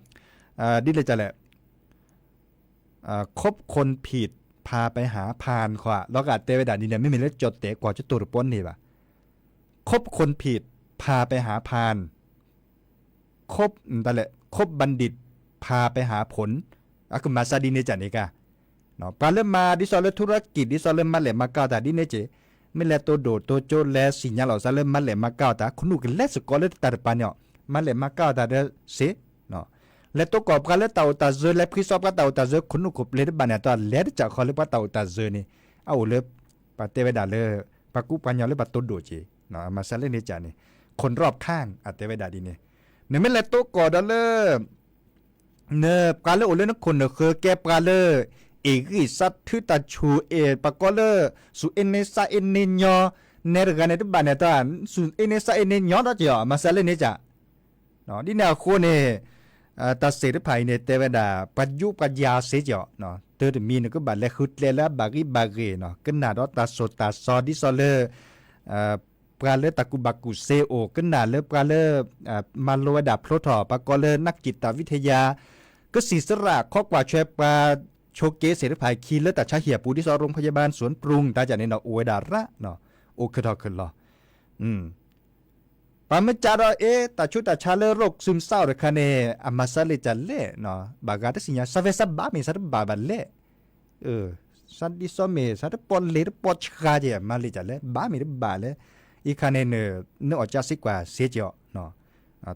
ဒ်လဲၣ်ကလဲၣ် คบคนผิด พาไปหาพาล ဃီ လီၤဂာ်တဲဝဲဒၣ်ဒ်န့ၣ် မ့မ့ၢ်လၢကၠီၣ်တဲာ်ကွၢ်ကတိၤတပီန့ၣ်ဘၣ်, คบคนผิด พาไปหาพาล คบ คบบัณฑิต พาไปหาผล အကမၤစၢ်ဒ်န့ၣ်ကန့ၣ်ကါ ပှၤလၢမၤဒ်သိးလၢ ธุรกิจ ဒ်သိးလၢမၤလဲၢ်မၤကၤတၢ်ဒ်န့ၣ်က့ၤ, မ့ၢ်လဲၤတိၢ်ဒိၣ်တိၢ်ကၠိလဲၤသ့ၣ်ညါလီၤသးလၢမၤလဲၢ်မၤကၤတၢ် ခိၣ်နူာ်ကလဲၤစ့ၢ်ကီးလၢတၢ်တပၤန့ၣ်အီၤ, မၤလဲၢ်မၤကၤတၢ်ဒီးစ့ လဲၤတိၢ်ကီၢ်ပှၤလၢတၢ်အိၣ်တၢ်စၢၤ လဲၤဖှံစီပှၤတၢ်အိၣ်တၢ်စၢၤ ခိၣ်နူာ်ခိၣ်ပျ့ၤတဘၣ်န့ၣ် တၢ်လဲၤတစၢ်ဃီလၢပှၤတၢ်အိၣ်တၢ်စၢၤန့ၣ် အအိၣ်လၢ ပှၤတဲဝဲဒၣ်လၢ ပှၤကူပှၤညီလၢပှၤတိၢ်ဒိၣ်က့ၤ မၤစၢ်လၢန့ၣ်ကန့ၣ် คนรอบข้าง အတဲဝဲဒၣ်ဒ်န့ၣ်, နမ့ၢ်လဲၤတိၢ်ကီၢ်ဒီးလၢ နပှၤလၢအိၣ်လၢနခိၣ်နဃၢၤကဲပှၤလၢ အ့ၣ်ဂံၢ်စးထုတၢ်ဆူၣ်အ့ၣ် ပှၤကိးလၢ စူၢ်အ့န့ဆါအ့န့ညီ နဲတဂၤန့ၣ်တဘၣ်န့ၣ်တၢ် စူၢ်အ့န့ဆါအ့န့ညီဒီးက့ၤအီၤ မၤစၢ်လၢန့ၣ်က ဒ်န့ၣ်အဃိန့ၣ် တၢ်စ့ၢ်တဖၣ်အံၤန့ၣ် တဲဝဲဒၣ် ပှၤယူးပှၤယၤစ့ၢ်ကီး တၢ်တမံၤနကဘၣ်လဲၤဃုကျဲလၢအဘၣ်ဂံၢ်ဘၣ်ဂ့ၤ ကနၣ်ဒီးတၢ်သိၣ်တၢ်သီဒ်သိးလၢ ပှၤလၢတၢ်ကူၣ်ဘၣ်ကူၣ်စ့အိၣ် ကနၣ်လၢပှၤလၢ မၤလိဝဲဒၣ်ဖျိထီၣ် ပှၤကိးလၢ นักจิตวิทยา ကစံၣ်စရၣ်ခီကွၢ်ထွဲပှၤဆိးက့စ့ၢ်တဖၣ်ခံလၢတၢ်ဆါဟံၣ်အပူၤ ဒ်သိး โรงพยาบาลสวนปรุง တၢ်ကန့ၣ်ဒီး အိၣ်ဝဲဒၣ်ရၣ် အိၣ်ခုၣ်ထီၣ်ခုၣ်လီၤ ပှၤမ့ၢ်ကးဒီး အ့ တၢ်ဆူးတၢ်ဆါလၢ โรคซึมเศร้า တခါန့ၣ် အမၤစၢ်လ့ၣ်ကလဲၣ် ဘၣ်ဂၤတသ့ၣ်ညါ စးဝဲစးဘၣ်မ့ၢ်စးတဘၣ်ဘၣ်လဲၣ် စးဒ်သိးမ့ၢ် စးတပီၣ်လဲၣ်တပီၣ်ဆှါက့ၤ မၤလ့ၣ်ကလဲၣ် ဘၣ်မ့ၢ်တဘၣ်လဲၣ် အံၤခါန့ၣ် နအီၣ်ကၠၢစ့ကွၢ်စ့ၢ်ကီး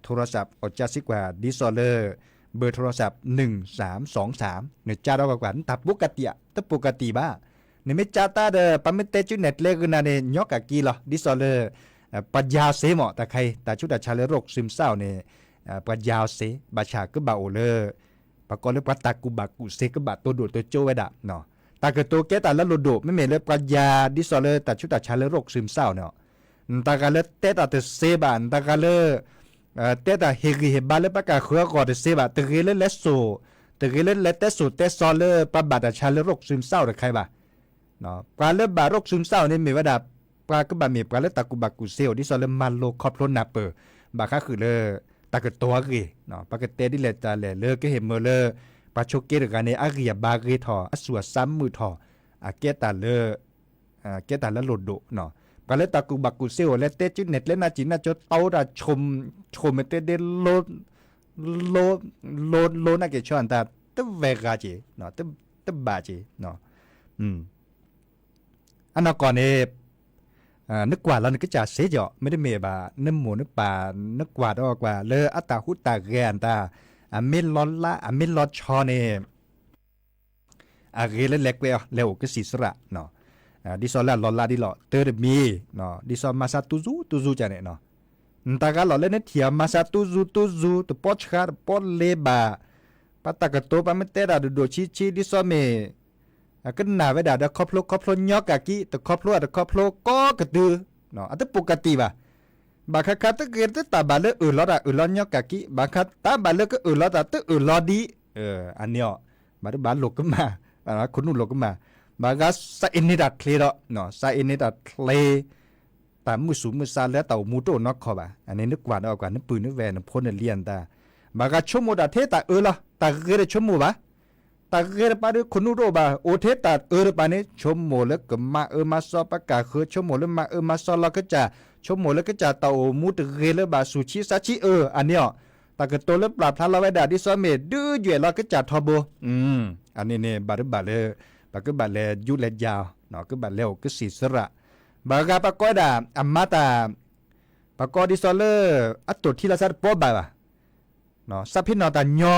โทรศัพท์ အီၣ်ကၠၢစ့ကွၢ် ဒ်သိးလၢ เบอร์โทรศัพท์ หนึ่งสามสองสาม နကးဒီးကွၢ်ကွၢ် နတၢ်ပူၤကတံၢ်ဧါ တပူၤကတံၢ်ဘၣ် နမ့ၢ်ကးတၢ်ဒီး ပှၤမ့ၢ်တဲကၠူနဲၣ်ကျဲဂ့ၤနၤန့ၣ် ညီကးက့ၤလီၤ ဒ်သိးလၢ ပှၤယၤစ့မး တၢ်ခါအံၤ တၢ်ဆူးတၢ်ဆါလၢ โรคซึมเศร้า န့ၣ် ပှၤယၤစ့ ဘၣ်ဆၣ်ကဘၣ်အိၣ်လၢ ပှၤကိးလၢပှၤတၢ်ကူၣ်ဘၣ်ကူၣ်စ့ ကဘၣ်တိၢ်ဒိၣ်တိၢ်ကၠိဝဲဒၣ် တၢ်ကတိၤကဲတၢ်လၢလိၣ်ဒိၣ် မ့မ့ၢ်လၢပှၤယၤဒ်သိးလၢတၢ်ဆူးတၢ်ဆါလၢ โรคซึมเศร้า န့ၣ်, နတဂၤလၢတဲတၢ်တသ့ဘၣ်, နတဂၤလၢ တဲတၢ်ဟ့ၣ်ဂံၢ်ဟ့ၣ်ဘါလၢပှၤကၢ်ဃၢၤအဂီၢ်တသ့ဘၣ်, တဂ့ၤလၢလဲၤစိာ်, တဂ့ၤလၢလဲၤတဲစိာ်တဲစီလၢပှၤဘၣ်တၢ်ဆါလၢ โรคซึมเศร้า တခါဘၣ်. ပှၤလၢဘၣ် โรคซึมเศร้า န့ၣ်မ့ၢ်ဝဲဒၣ် ပှၤကဘၣ်မ့ၢ်ပှၤလၢတၢ်ကူၣ်ဘၣ်ကူၣ်သ့အိၣ် ဒ်သိးလၢမၤလိခီဖျိနၢ်ပၢၢ် ဘၣ်ဃးဃုာ်လၢ တၢ်ကတိၤအဂ့ၢ်, ပှၤကတဲဒ်လဲၣ်တၢ်လဲၣ်လၢကဟ့ၣ်မၢလၢ ပှၤဆိးက့တဂၤန့ၣ် အဂံၢ်အဘါဂ့ၤထီၣ် အသူၣ်အသးမုာ်ထီၣ်, အကဲတၢ်လၢ ကဲတၢ်လၢလိၣ်ဒိၣ်, ပှၤလၢတၢ်ကူၣ်ဘၣ်ကူၣ်သ့အိၣ်လၢတဲကၠူနဲၣ်ကျဲနၢ်စံၣ်နၢ်ကၠိ တၢ်အိၣ်တၢ်ဆိၣ်မ့ၢ်တဲဒ့ လိ လိ လိနၢ်က့ၤဆီအတၢ် တဝဲဂၤက့ၤ, တဘၣ်က့ၤ, အနီၢ်ကီၢ်န့ၣ် နကွၢ်လီၤနကစၢ်စ့ၢ်ကီး မ့တမ့ၢ်ဘၣ် နမိၢ်နပၢ် နကွၢ်ဒီးကွၢ်လၢအတၢ်ဟူးတၢ်ဂဲၤအတၢ် အမ့ၢ်လီၤလး အမ့ၢ်လီၤဆီန့ၣ် အဂ့ၤလၢလဲၤကွဲးအီၤ လဲၤအိၣ်ကစံၣ်စရၣ်, ဒ်သိးလၢအလီၤလးဒ်လီၤ တၢတမံၤ, ဒ်သိးမၤစၢ်တူၢ်စူတူၢ်စူကန့ၣ်, နတၢ်ဂၤလီၤလၢနထံၣ်အီၤ မၤစၢ်တူၢ်စူတူၢ်စူ တပီဆှါတပီလဲၤဘၣ်, ပှၤတၢ်ကတိၤပှၤမ့ၢ်တဲတၢ်ဒိၣ်ဒိၣ်ဆံးဆံး ဒ်သိးမ့ၢ် အကနၣ်ဝဲဒၣ်ဒီးခီဖျိခီဖျိညီကၢ်ကံ တခီဖျိအတခီဖျိကိးကတုၤ, အတပူၤကတံၢ်ဘၣ်. ဘၣ်ခါခါတဂ့ၤတတၢ်ဘၣ်လၢအၢၣ်လီၤတၢ်အၢၣ်လီၤညီကၢ်ကံ ဘၣ်ခါတၢ်ဘၣ်လၢကအၢၣ်လီၤတၢ်တအၢၣ်လီၤဒံး, အန့ၣ်အီၤ ဘၣ်တဘၣ်လိာ်ကမၣ်, ခိၣ်နူာ်လိာ်ကမၣ်, ဘၣ်ဂၤစးအ့န့ၢ်တၢ်ချ့ဒီး, စးအ့န့ၢ်တၢ်ချ့ တၢ်မုၢ်ဆူၣ်မုၢ်ဆါလၢတၢ်အိၣ်မူတအိၣ်နီတခီဘၣ်. အန့ၣ်နကွၢ်ဒီးကွၢ် နပုၢ်နဝဲၢ်နဖိနလံၤအတၢ်, ဘၣ်ဂၤဆိကမိၣ်တၢ်ထဲတၢ်အၢလီၤ, တၢ်ဂ့ၤတဆိကမိၣ်ဘၣ်. တၢ်ဂ့ၤတပၤဒီးခိၣ်နူာ်တအိၣ်ဘၣ်, အိၣ်ထဲတၢ်အၢတပၤန့ၣ် ဆိကမိၣ်လၢကမၤအၢမၤသီပှၤကၢ်ဃၢၤ, ဆိကမိၣ်လၢမၤအၢမၤသီလီၤကစၢ်, ဆိကမိၣ်လၢကစၢ်တၢ်အိၣ်မူတဂ့ၤလၢဘၣ်ဆူၣ်ဆံးစၢ်ဆံးအၢ, အန့ၣ်အီၤ တၢ်ကတိၤလၢပျၢ်ဖျါလီၤဝဲဒၣ် ဒ်သိးမ့ၢ်ဒုးယွဲၣ်လီၤကစၢ်ထီဘိ အန့ၣ်န့ၣ် ဘၣ်တဘၣ်လၢ ပကဘၣ်လဲၤယူးလဲၤယၤအီၤ, ကဘၣ်လဲၤအိၣ်ကစံၣ်စရၣ်, ဘၣ်ဂၤပှၤကိးဝဲဒၣ် အမၤတၢ် ပှၤကိးဒ်သိးလၢ အတိၢ်ထံလီၤသးတပီဘၣ်ဘၣ်, စးဖံးနီၣ်တၢ်ညီ,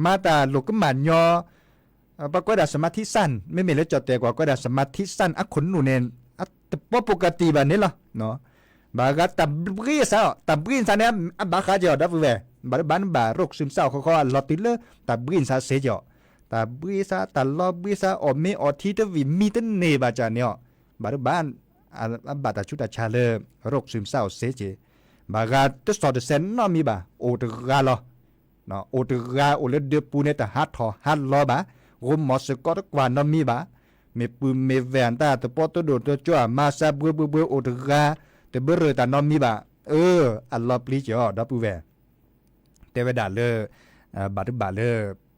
မၤတၢ်လိာ်ကမၣ်ညီ, ပှၤကိးဝဲဒၣ် สมาธิสั้น, မ့မ့ၢ်လၢကၠီၣ်တဲာ်ကွၢ်ကိးဝဲဒၣ် สมาธิสั้น အခိၣ်နူာ်န့ၣ် တပီပကတံၢ်ဘၣ်န့ၣ်လီၤ. ဘၣ်ဂၤတၢ်ဘှံးအသးအီၤ, တၢ်ဘှံးအသးန့ၣ် အဘၣ်ဃးက့ၤအီၤ ဒီပုၢ်ဝဲၢ်, ဘၣ်တဘၣ်နဘၣ် โรคซึมเศร้า ဃီဃီ အလီၤတုၤလၢ တၢ်ဘှံးအသးစ့ၢ်ကီး, တၢ်ဘှံးအသး တၢ်လီၤဘှံးအသး အီၣ်မ့ၤအီထံတဝံၣ်မံတန့ၢ်ဘၣ်ကန့ၣ်အီၤ, ဘၣ်တဘၣ် အဘၣ်တၢ်ဆူးတၢ်ဆါလၢ โรคซึมเศร้า စ့ၢ်ကီး, ဘၣ်ဂၤတစီၣ်တဆဲးနီတမံၤဘၣ် အိၣ်တဂၤလီၤ. အိၣ်တဂၤ အိၣ်လၢဒၢးပူၤန့ၣ် တဟးထီၣ်ဟးလီၤဘၣ်, ဂိၢ်မီၢ်စ့ၢ်ကီးတကွၢ်နီတမံၤဘၣ်, မ့ၢ်ပုၢ်မ့ၢ်ဝဲၢ်အတၢ် တပီတဒိၣ်တကၠိ မၤစၢၤဘှ့ဘှ့ဘှ့ အိၣ်တဂၤ, တဘၢရၢၢ်တၢ်နီတမံၤဘၣ်, အၢ အလီၤပျံၤက့ၤအီၤ ဒီပုၢ်ဝဲၢ်, တဲဝဲဒၣ်လၢ ဘၣ်တဘၣ်လၢ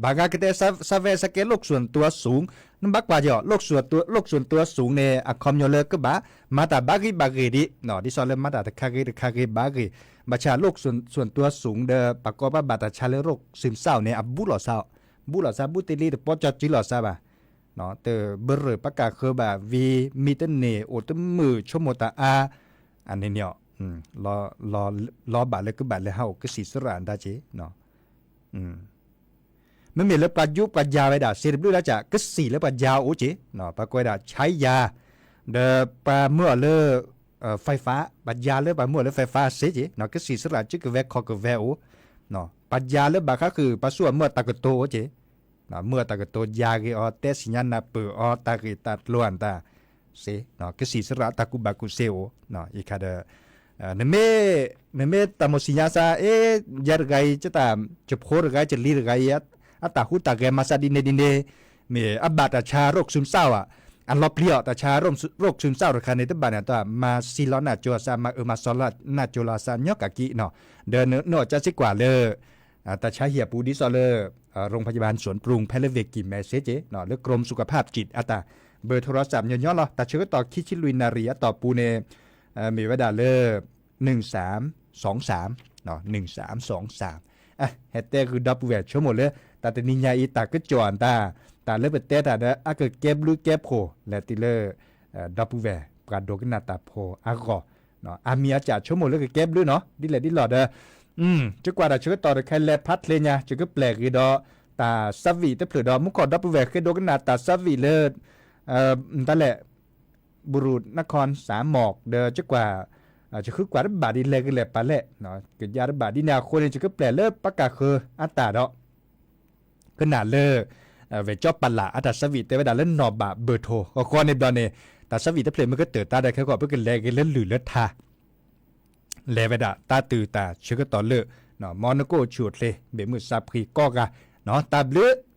ဘၣ်ဂၤကတဲ စးဝဲစးကဲ โรคส่วนตัวสูง, နဘၣ်ကွၢ်က့ၤအီၤ โรคส่วนตัว โรคส่วนตัวสูง န့ၣ် အခီပညီလၢကဘၣ် မၤတၢ်ဘၣ်ဂ့ၤဘၣ်ဂ့ၤဒံး, ဒ်သိးလၢမၤတၢ်တခါဂ့ၤတခါဂ့ၤဘၣ်ဂ့ၤ, ဘၣ်ဆၣ် โรคส่วนตัวสูง ဒီး ပှၤကိးပှၤဘၣ်တၢ်ဆါလၢ โรคซึมเศร้า န့ၣ် အဘူးလိာ်သးအီၤ, ဘူးလိာ်သး ဘူးတ့လံ တပီကၠီကၠံလိာ်သးဘၣ်, တဘၢရၢၢ်ပှၤကၢ်ဃၢၤဘၣ် ဝံၤမံတန့ၢ် အိၣ်တမုာ် ဆိကမိၣ်တၢ်အါ, အန့ၣ်န့ၣ် လီၤဘၣ်လၢကဘၣ်လဲၤဟးအိၣ်ကစံၣ်စရၣ်ဒၣ်က့ၤ မ့မ့ၢ်လၢပှၤယူးပှၤယၤဝဲဒၣ် စ့တဘျုးဒၣ်က ကစံၣ်လၢပှၤယၤအိၣ်က့ၤ, ပှၤကိးဝဲဒၣ် ใช้ยา, ဒီးပှၤမၢအီၤလၢ ไฟฟ้า, ပှၤယၤလၢပှၤမၢအီၤလၢ ไฟฟ้า စ့က့ၤ, ကစံၣ်စရၣ် ကၠူကဝဲၤခီၣ်ကဝဲၤအိၣ်, ပှၤယၤလၢဘၣ်ဃးဃုာ် ပှၤဆူအမၢအီၤတၢ်ကတိၤအိၣ်က့ၤ, မၢအီၤတၢ်ကတိၤယၤဂ့ၤအီၤ တဲသ့ၣ်ညါနၢ်ပၢၢ်အီၤ တၢ်ဂ့ၢ်တၢ်ကျိၤအတၢ် စ့, ကစံၣ်စရၣ်တၢ်ကူၣ်ဘၣ်ကူၣ်သ့အိၣ်, အံၤခါဒီး နမ့ၢ် နမ့ၢ်တၢ်မိၣ်ဆံၣ်ညါစ့ အ့ ယၤတဂၤအံၤ ယတၢ် ယဖိတဂၤ ယလံၤတဂၤအံၤ အတၢ်ဟူးတၢ်ဂဲၤမၤစၢ်ဒ်န့ၣ်ဒ်န့ၣ် မ့ၢ်အဘၣ်တၢ်ဆါ โรคซึมเศร้า ဧါ, အလီၤပျံၤအီၤ တၢ်ဆါ โรคซึมเศร้า တခါန့ၣ် တဘၣ်န့ၣ် တၢ်မၤစံလီၤနၢ်ကၠိအသး မၤအၢမၤစီလီၤနၢ်ကၠိလီၤအသး ညီကၢ်ကံနီၤ, ဒီးနအီၣ်ကၢစ့ကွၢ်လၢ တၢ်ဆါဟံၣ်အပူၤ ဒ်သိးလၢ โรงพยาบาลสวนปรุง ဖဲလၢဝ့ၢ်ကံၢ်မဲစ့က့ၤ လၢ กรมสุขภาพจิต အတၢ် เบอร์โทรศัพท์ ညီညီလီၤ. တၢ်ဆၢကတီၢ်ခံဆံလွံၢ်နၣ်ရံၣ်အတီၢ်ပူၤန့ၣ် မ့ၢ်ဝဲဒၣ်လၢ หนึ่งสามสองสาม หนึ่งสามสองสาม ဟဲတဲဃုာ်ဒီပုၢ်ဝဲၢ်ဆိကမိၣ်လၢ တၢ်တနံၤညါအံၤ တၢ်ကစီၣ်အတၢ် တၢ်လၢပတဲတၢ်ဒီး အကကဲဘျုးကဲဖှိၣ်လဲၤတုၤလၢ ဒီပုၢ်ဝဲၢ် ပှၤဒိကနၣ်တၢ်ဖိအဂီၢ် အမံၤအစၢ်ဆိကမိၣ်လၢကကဲဘျုးနီၤ ဒ်လဲၣ်ဒ်လဲၣ်ဒီး ယကွၢ်တၢ်ဆၢကတီၢ်တခါလဲၤဖးချ့ညါ ယကပျဲၢ်ဂ့ၤဒီး တၢ်သးဝံၣ်တဖျၢၣ်ဒီး မူခိၣ်ဒီပုၢ်ဝဲၢ်ဃ့ဒိကနၣ်တၢ်သးဝံၣ်လၢ တၢ်လဲၣ် บุรีรัมย์ สามหมอก ဒီးယကွၢ် ယဃုကွၢ်တဘၣ်ဒ်လဲၣ်ဂ့ၤလဲၣ်ပာ်လဲၣ် ကယါတဘၣ်ဒ်န့ၣ်အဃိန့ၣ် ယကပျဲၢ်လၢပှၤကၢ်ဃၢၤအတၢ်ဒီး ကနၣ်လၢ ဝဲကၠီပလးအတၢ်ဆၢဝံၤ တဲဝဲဒၣ်လၢနီၢ်ဘၣ်ဘၢၣ်ထိၣ် ဂီၤဂီၤန့ၣ်ဘျီန့ၣ် တၢ်ဆၢဝံၤတဖျၢၣ်မ့ၢ်ကတၢၢ်တၢ်ဒီး ခဲကီး ပကလဲၤက့ၤလၢလုၢ်လၢထါ လဲၤဝဲဒၣ်တၢ်သူၣ်တၢ်ဆၢကတီၢ်လၢ မ်နကိၣ်ဆူၣ်အိၣ်ချ့ ဘၣ်မုာ်စးဖှံကိးဂၤ တၢ်ဘျုး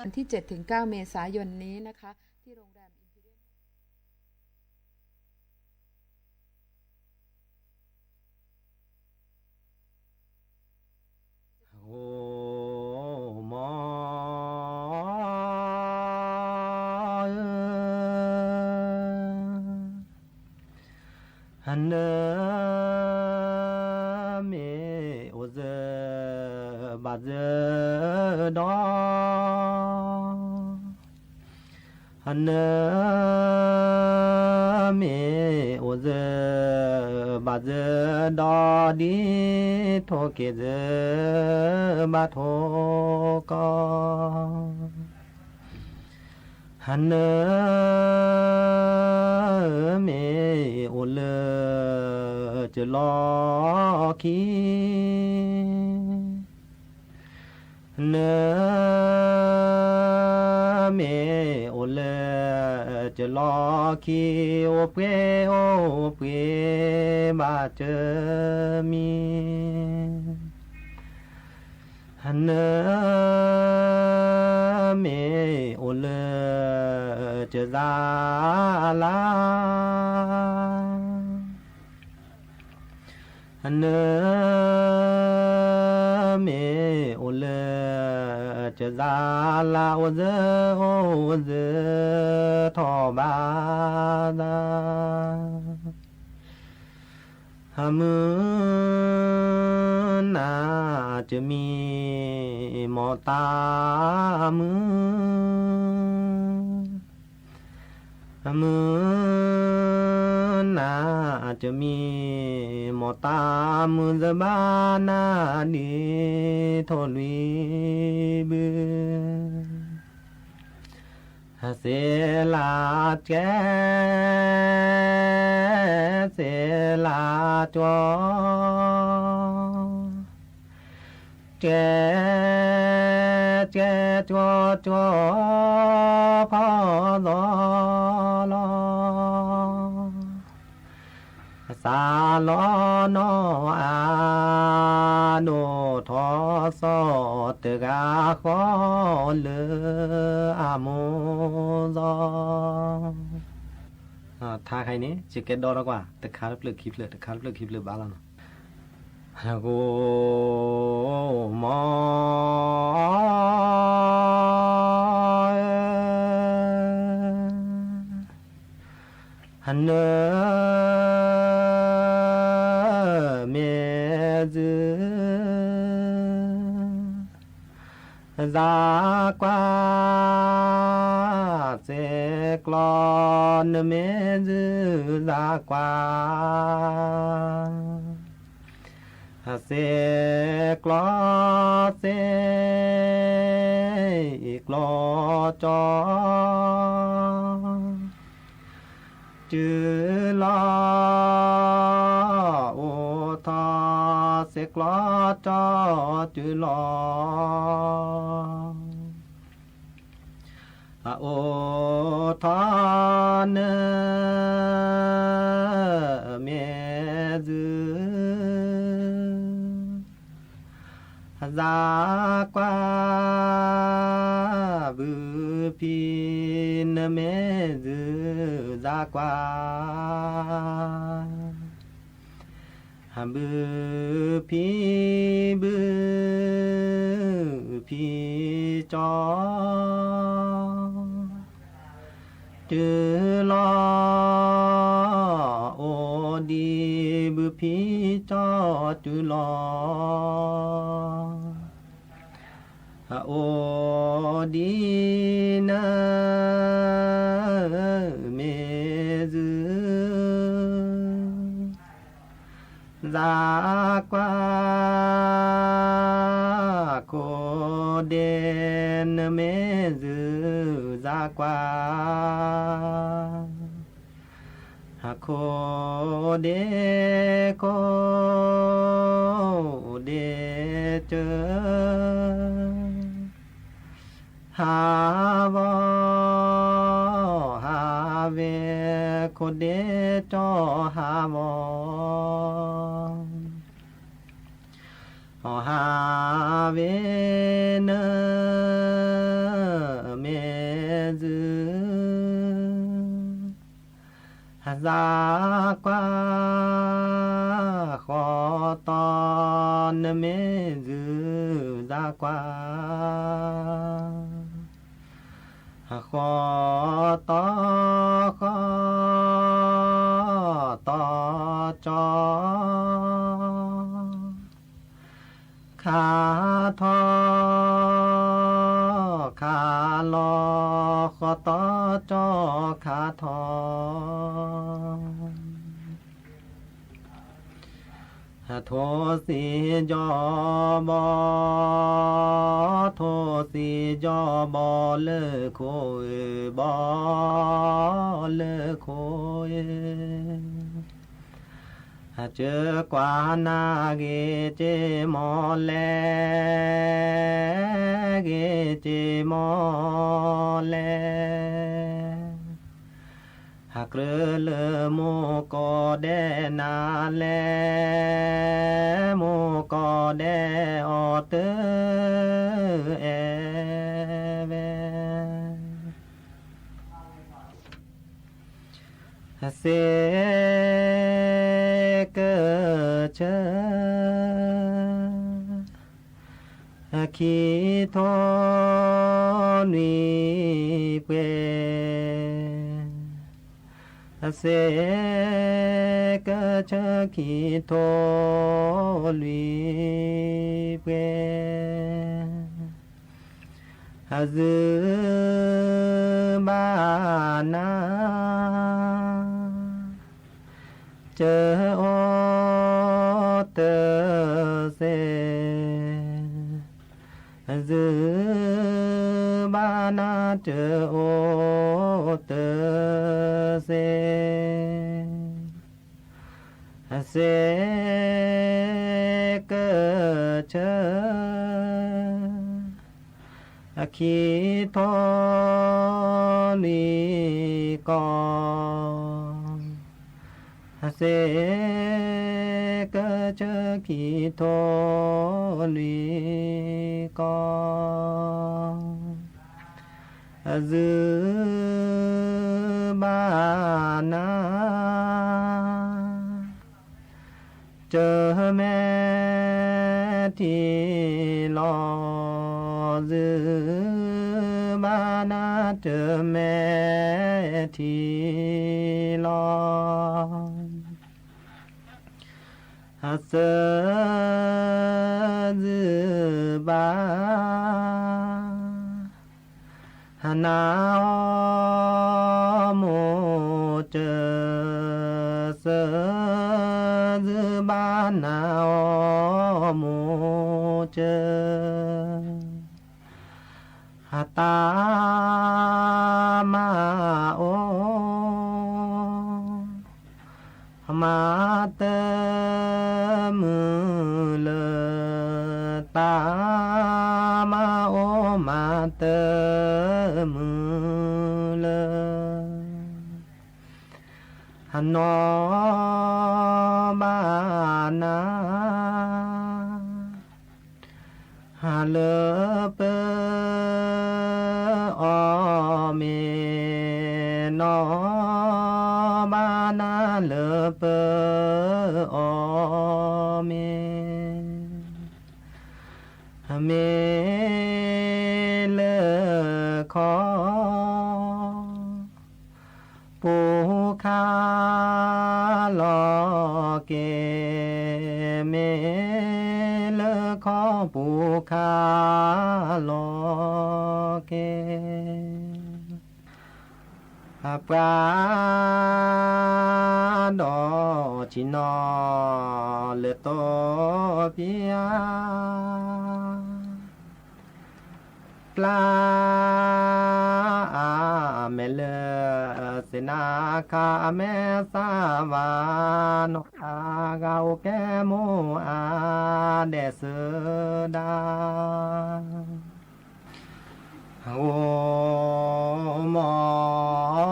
วันที่เจ็ดถึงเก้าเมษายนนี้นะคะ ที่โรงแรม Imperial ဧိၤမၢ်ဧၢ, နမ့ၢ်အိၣ်စၢၤဘၣ်စၢၤဒီး နမ့ၢ်အိၣ်စၢၤဘၣ်စၢၤဒီး ဒ်ထိၣ်က့ၤစၢၤဘၣ်ထိၣ်ကီၢ်, နမ့ၢ်အိၣ်လၢစၢၤလီၢ်ခံ နမ့ၢ်အိၣ်လၢစၢၤလီၢ်ခံ အိၣ်ပှဲၤအိၣ်ပှဲၤဘၣ်စၢၤမံၤ, နမ့ၢ်အိၣ်လၢစၢၤစၢ်လါ နမ့ၢ်အိၣ်လၢစၢၤစၢ်လါ အိၣ်စၢၤအိၣ်စၢၤထီၣ်ဘၣ်သး, မုၢ်နၤတမံၤ မိၢ်သးမုၢ် မုၢ်နၤတမံၤ မိၢ်သးမုၢ် စၢၤဘၣ်နၤဒ်ထိၣ်လွံၢ်ဘု, စ့လးကဲ စ့လးကၠီ ကဲ ကဲ ကၠီ ကၠီ ဖီၣ်သီလီၤ, စးလီၤနီၢ်အါ ဒိၣ်ထီၣ်စီၤ တဂၤဃီလၢအမိၢ်သီ ထါခါအံၤန့ၣ် ယကဲဒီထီၣ်ကွၢ် တခါတဖျၢၣ်ခံဖျၢၣ် တခါတဖျၢၣ်ခံဖျၢၣ်ဘၣ်လီၤနီၤ. ဧိၤမၢ်ဧၢ, နမ့ၢ်စၢၤ စၢ်ကွၢ် စ့ကျီ နမ့ၢ်စၢၤစၢ်ကွၢ်, စ့ကျီ စ့ကျီကၠီ တုၤလီၤ အိၣ်ထီၣ် စ့ကျီကၠီ တုၤလီၤ အိၣ်ထီၣ် နမ့ၢ်စၢၤ စၢ်ကွၢ် ဘုဖံ နမ့ၢ်စၢၤ စၢ်ကွၢ် ဘုဖံ ဘုဖံကၠီ တုၤလီၤ အိၣ်ဒံး ဘုဖံကၠီ တုၤလီၤ အိၣ်ဒံး နမ့ၢ်စၢၤ စၢ်ကွၢ် ခိၣ်ဒ့ နမ့ၢ်စၢၤ စၢ်ကွၢ် ခိၣ်ဒ့ ခိၣ်ဒ့ကၢ ဟးဂီၤ ဟးဝဲ ခိၣ်ဒ့ကၠီ ဟးဂီၤ ဟးဝဲ န နမ့ၢ်ယုၢ် စၢ်ကွၢ် ဃီတီ နမ့ၢ်ယုၢ် စၢ်ကွၢ် ဃီတီ ဃီ တီကၠီ ခါထီ ခါလီ ဃီတီကၠီခါထီ ထိၣ်သ့ၣ်ကၠီဘီ ထိၣ်သ့ၣ်ကၠီဘီလၢခိၣ်ဧၢ ဘီလၢခိၣ်ဧၢ စၢ်ကွၢ်နၤဂ့ၤက့ၤမီၢ်လဲၣ် ဂ့ၤက့ၤမီၢ်လဲၣ် အကြၢးလၢမိၢ်ကီၢ်ဒဲးနၤလဲၣ် မိၢ်ကီၢ်ဒဲးအီၤတအဲၣ်ဝဲ စ့ကၢၢ်ဆၢ ခံထိလွံၢ်ပှဲၤ စ့ကၢၢ်ဆၢခံထိလွံၢ်ပှဲၤ အစၢ်ဘၣ်နၤ စၢၤအိၣ်တစဲး စၢ်ဘၣ်နၤစၢၤအိၣ်တစဲး စ့ကၢၢ်ဆၢ ခံထိလွံၢ်ကီၢ် စ့ကၢၢ်ဆၢခံထိလွံၢ်ကီၢ် စၢ်ဘၣ်နၤ စၢၤမဲာ်ထံလီၤ စၢ်ဘၣ်နၤစၢၤမဲာ်ထံလီၤ စၢ် စၢ်ဘၣ် နၤအီၤမိၢ်စၢၤ စၢ် စၢ်ဘၣ်နၤအီၤမိၢ်စၢၤ တၢ်မၤအိၣ် မၤတမုာ်လၢ တၢ်မၤအိၣ် မၤတမုာ်လၢ နီၢ်ဘၣ်နၤ လၢပအီၣ်မ့ၤ နီၢ်ဘၣ်နၤလၢပအီၣ်မ့ၤ မ့ၢ်လၢခီ ပူၤခါလီၤက့ၤ မ့ၢ်လၢခီပူၤခါလီၤက့ၤ အပှၤဒီးဆံးနီၤ လၢတိပျါ ပျါ အမဲာ်လၢ စ့နၤခါ အမဲာ်သၣ်ဝါနီၤ အဂၤအိၣ်ကဲမိၢ်အါဒဲးစၢၤဒၣ် အိၣ်မီၢ်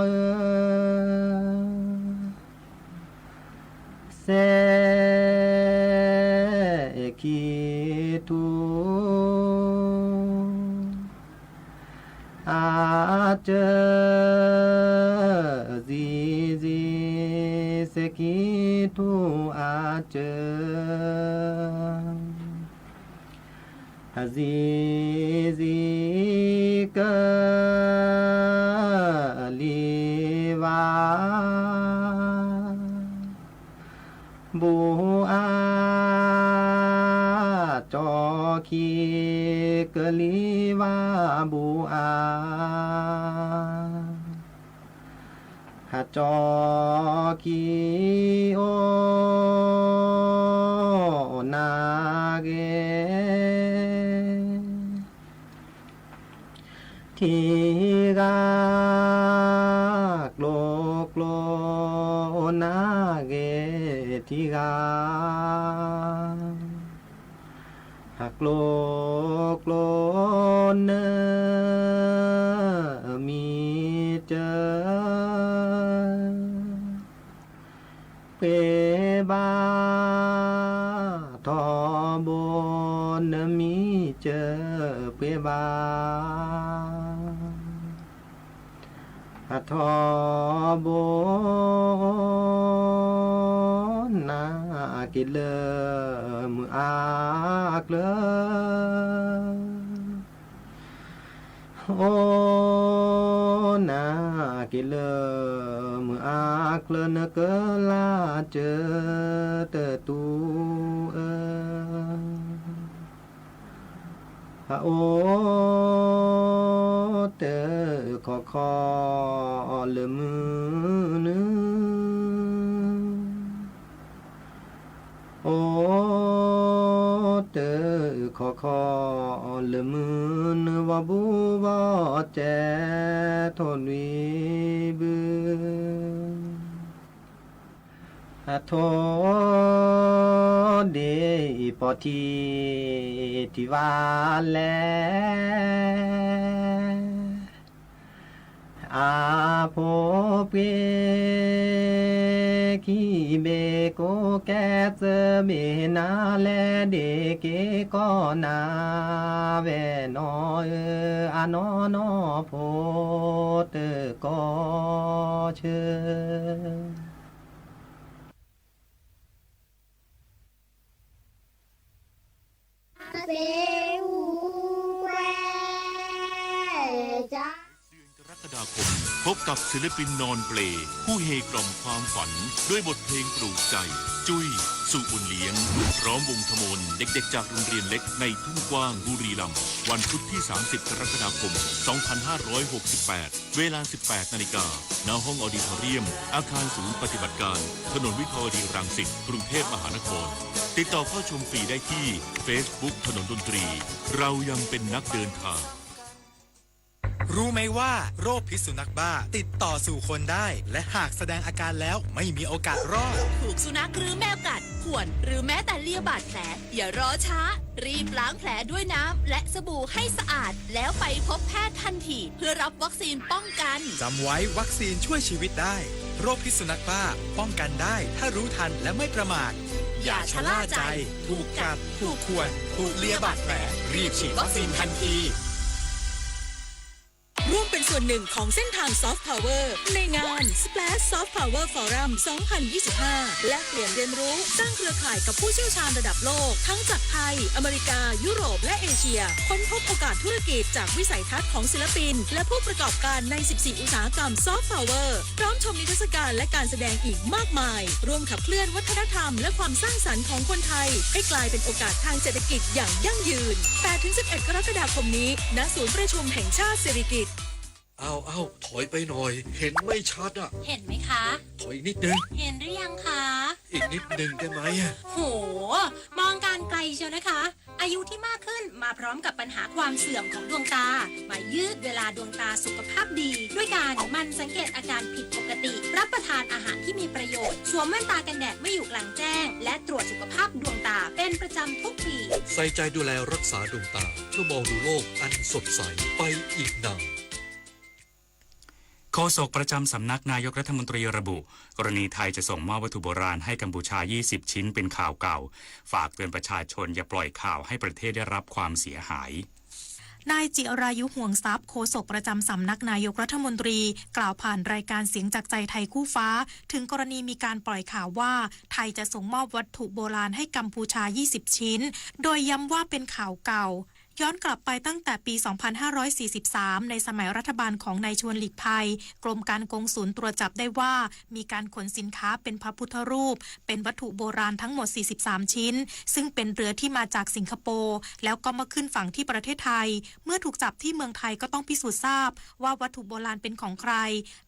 ဧၢ စဲးခံထူ စဲးခံထူ သ့ၣ်ကံထူၣ်အါစၢၤ, အစံစံကလံၤဝါ ဘူးအါ, ကၠီခံကလံၤဝါဘူးအါ, အကၠီခံအိၣ်နၢ်ဂ့ၤ ထံဂၤ, ကျိကျိနၢ်ဂ့ၤထံဂၤ, အကျိကျိနမံၤစၢၤ ပှ့ၤဘၣ်, ထီဘိနမံၤစၢၤပှ့ၤဘၣ်, အထီဘိနၤက့ၤလၢ မုၢ်အါကျၢၤ အိၣ်နၤက့ၤလၢ မုၢ်အါကျၢၤ နကလၢ်စၢၤတတူၢ်အၢ, အအိၣ်တခီခီလၢမုၢ်နုာ် အိၣ်တခီခီလၢမုၢ်နုာ် ဘီဘူးဘီစဲထိၣ်လွံၢ်ဘု, အထိၣ်ဒ့ပီၤထံထံဝါလဲၣ် အဖိပှ့ၤခံဘ့ၣ် ကိးကဲသၢဘ့ၣ် နၤလဲၤဒ့က့ၤကီၢ်နၤ ဝဲၢ်နီၢ်ဧၢ အနီၢ်နီၢ်ဖိတကီၢ်ဆၢ เดือนกรกฎาคม พบกับศิลปินนอนเปล ผู้เฮกล่อมความฝัน ด้วยบทเพลงปลูกใจ จุ้ย สุบุญเลี้ยง พร้อมวงทมน เด็กๆ จากโรงเรียนเล็กในทุ่งกว้าง บุรีรัมย์ วันพุธที่ สามสิบ กรกฎาคม สองพันห้าร้อยหกสิบแปด เวลา สิบแปด นาฬิกา ณ ห้องออดิทอเรียม อาคารศูนย์ปฏิบัติการ ถนนวิภาวดีรังสิต กรุงเทพมหานคร ติดต่อเข้าชมฟรีได้ที่ Facebook ถนนดนตรี เรายังเป็นนักเดินทาง รู้ไหมว่าโรคพิษสุนัขบ้าติดต่อสู่คนได้ และหากแสดงอาการแล้วไม่มีโอกาสรอด ถูกสุนัขหรือแมวกัด ข่วน หรือแม้แต่เลียบาดแผล อย่ารอช้า รีบล้างแผลด้วยน้ำและสบู่ให้สะอาด แล้วไปพบแพทย์ทันที เพื่อรับวัคซีนป้องกัน จำไว้ วัคซีนช่วยชีวิตได้ โรคพิษสุนัขบ้า ป้องกันได้ถ้ารู้ทันและไม่ประมาท อย่าชะล่าใจ ถูกกัด ถูกข่วน ถูกเลียบาดแผล รีบฉีดวัคซีนทันที ร่วมเป็นส่วนหนึ่งของเส้นทาง Soft Power ในงาน Splash Soft Power Forum สองพันยี่สิบห้า แลกเปลี่ยนเรียนรู้ สร้างเครือข่ายกับผู้เชี่ยวชาญระดับโลก ทั้งจากไทย อเมริกา ยุโรป และเอเชีย ค้นพบโอกาสธุรกิจจากวิสัยทัศน์ของศิลปิน และผู้ประกอบการใน สิบสี่ อุตสาหกรรม Soft Power พร้อมชมนิทรรศการและการแสดงอีกมากมาย ร่วมขับเคลื่อนวัฒนธรรมและความสร้างสรรค์ของคนไทย ให้กลายเป็นโอกาสทางเศรษฐกิจอย่างยั่งยืน แปดถึงสิบเอ็ด กรกฎาคมนี้ ณ ศูนย์ประชุมแห่งชาติสิริกิติ์ อ้าว อ้าว ถอยไปหน่อย เห็นไม่ชัดอะ เห็นไหมคะ ถอยอีกนิดนึง เห็นหรือยังคะ อีกนิดนึงได้ไหมอะ โห มองการไกลเชียวนะคะ อายุที่มากขึ้นมาพร้อมกับปัญหาความเสื่อมของดวงตา มายืดเวลาดวงตาสุขภาพดี ด้วยการหมั่นสังเกตอาการผิดปกติ รับประทานอาหารที่มีประโยชน์ สวมแว่นตากันแดดเมื่ออยู่กลางแจ้ง และตรวจสุขภาพดวงตาเป็นประจำทุกปี ใส่ใจดูแลรักษาดวงตา เพื่อมองดูโลกอันสดใสไปอีกนาน โฆษกประจำสำนักนายกรัฐมนตรีระบุ กรณีไทยจะส่งมอบวัตถุโบราณให้กัมพูชา ยี่สิบ ชิ้นเป็นข่าวเก่า ฝากเตือนประชาชนอย่าปล่อยข่าวให้ประเทศได้รับความเสียหาย นายจิรายุ ห่วงทรัพย์ โฆษกประจำสำนักนายกรัฐมนตรี กล่าวผ่านรายการเสียงจากใจไทยคู่ฟ้า ถึงกรณีมีการปล่อยข่าวว่าไทยจะส่งมอบวัตถุโบราณให้กัมพูชา ยี่สิบ ชิ้น โดยย้ำว่าเป็นข่าวเก่า ย้อนกลับไปตั้งแต่ปี สองพันห้าร้อยสี่สิบสาม ในสมัยรัฐบาลของนายชวนหลีกภัย กรมการกงสุลตรวจจับได้ว่า มีการขนสินค้าเป็นพระพุทธรูป เป็นวัตถุโบราณทั้งหมด สี่สิบสาม ชิ้น ซึ่งเป็นเรือที่มาจากสิงคโปร์ แล้วก็มาขึ้นฝั่งที่ประเทศไทย เมื่อถูกจับที่เมืองไทยก็ต้องพิสูจน์ทราบว่าวัตถุโบราณเป็นของใคร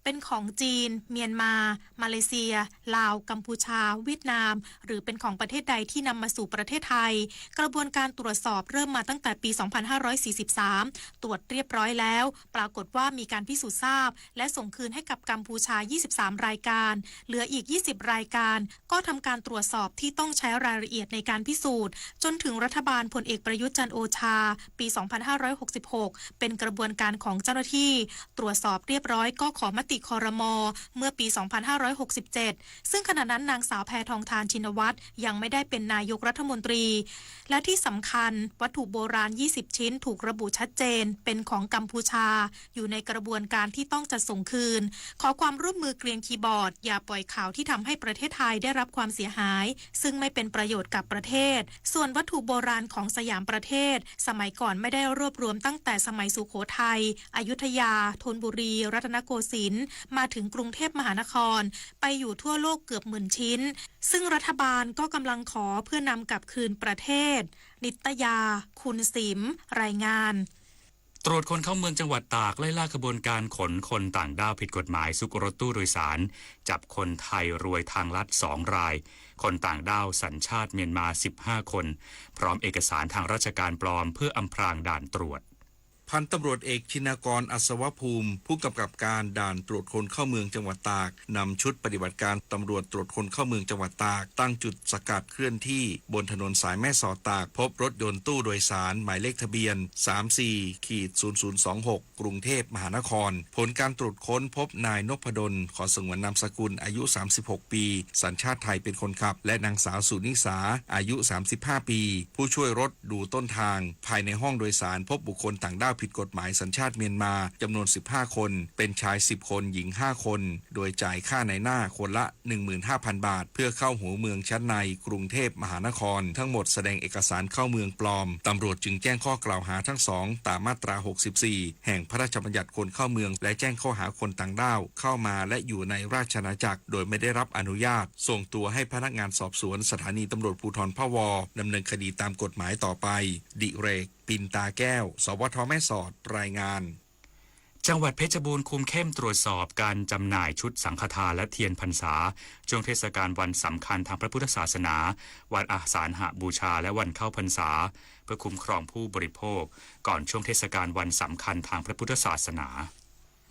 เป็นของจีน เมียนมา มาเลเซีย ลาว กัมพูชา เวียดนาม หรือเป็นของประเทศใดที่นำมาสู่ประเทศไทย กระบวนการตรวจสอบเริ่มมาตั้งแต่ปี สองพันห้าร้อยสี่สิบสาม ตรวจเรียบร้อยแล้ว ปรากฏว่ามีการพิสูจน์ทราบ และส่งคืนให้กับกัมพูชา ยี่สิบสาม รายการ เหลืออีก ยี่สิบ รายการ ก็ทำการตรวจสอบที่ต้องใช้รายละเอียดในการพิสูจน์ จนถึงรัฐบาลพลเอกประยุทธ์จันทร์โอชา ปี สองพันห้าร้อยหกสิบหก เป็นกระบวนการของเจ้าหน้าที่ ตรวจสอบเรียบร้อยก็ขอมติ ครม. เมื่อปี สองพันห้าร้อยหกสิบเจ็ด ซึ่งขณะนั้นนางสาวแพทองธาร ชินวัตร ยังไม่ได้เป็นนายกรัฐมนตรี และที่สำคัญ วัตถุโบราณ ยี่สิบ ชิ้น ถูกระบุชัดเจน เป็นของกัมพูชา อยู่ในกระบวนการที่ต้องจัดส่งคืน ขอความร่วมมือเกรียนคีย์บอร์ด อย่าปล่อยข่าวที่ทำให้ประเทศไทยได้รับความเสียหาย ซึ่งไม่เป็นประโยชน์กับประเทศ ส่วนวัตถุโบราณของสยามประเทศ สมัยก่อนไม่ได้รวบรวมตั้งแต่สมัยสุโขทัย อยุธยา ธนบุรี รัตนโกสินทร์ มาถึงกรุงเทพมหานคร ไปอยู่ทั่วโลกเกือบหมื่นชิ้น ซึ่งรัฐบาลก็กำลังขอเพื่อนำกลับคืนประเทศ นิตยา คุณสิม รายงาน ตรวจคนเข้าเมืองจังหวัดตากไล่ล่าขบวนการขนคนต่างด้าวผิดกฎหมายซุกรถตู้โดยสาร จับคนไทยรวยทางลัดสองราย คนต่างด้าวสัญชาติเมียนมาสิบห้าคน พร้อมเอกสารทางราชการปลอมเพื่ออำพรางด่านตรวจ พันตำรวจเอกชินกร อัศวภูมิ ผู้กำกับการด่านตรวจคนเข้าเมืองจังหวัดตาก นำชุดปฏิบัติการตำรวจตรวจคนเข้าเมืองจังหวัดตาก ตั้งจุดสกัดเคลื่อนที่บนถนนสายแม่สอดตาก พบรถยนต์ตู้โดยสารหมายเลขทะเบียน สามสี่ขีดศูนย์ศูนย์สองหก กรุงเทพมหานคร ผลการตรวจค้นพบนายนพดล ขอสงวนนามสกุล อายุ สามสิบหก ปี สัญชาติไทยเป็นคนขับ และนางสาวสุนิสา อายุ สามสิบห้า ปี ผู้ช่วยรถดูต้นทาง ภายในห้องโดยสารพบบุคคลต่างด้าวผิดกฎหมายสัญชาติเมียนมาจำนวน สิบห้า คน เป็นชาย สิบ คน หญิง ห้า คน โดยจ่ายค่านายหน้าคนละ หนึ่งหมื่นห้าพัน บาท เพื่อเข้าหัวเมืองชั้นในกรุงเทพมหานคร ทั้งหมดแสดงเอกสารเข้าเมืองปลอม ตำรวจจึงแจ้งข้อกล่าวหาทั้งสองตามมาตรา หกสิบสี่ แห่งพระราชบัญญัติคนเข้าเมือง และแจ้งข้อหาคนต่างด้าวเข้ามาและอยู่ในราชอาณาจักรโดยไม่ได้รับอนุญาต ส่งตัวให้พนักงานสอบสวนสถานีตำรวจภูธรพะวอ ดำเนินคดีตามกฎหมายต่อไป ดิเรก ปินตาแก้ว สวท แม่สอด รายงาน จังหวัดเพชรบูรณ์คุมเข้มตรวจสอบการจำหน่ายชุดสังฆทานและเทียนพรรษา ช่วงเทศกาลวันสำคัญทางพระพุทธศาสนา วันอาสาฬหบูชา และวันเข้าพรรษา เพื่อคุ้มครองผู้บริโภค ก่อนช่วงเทศกาลวันสำคัญทางพระพุทธศาสนา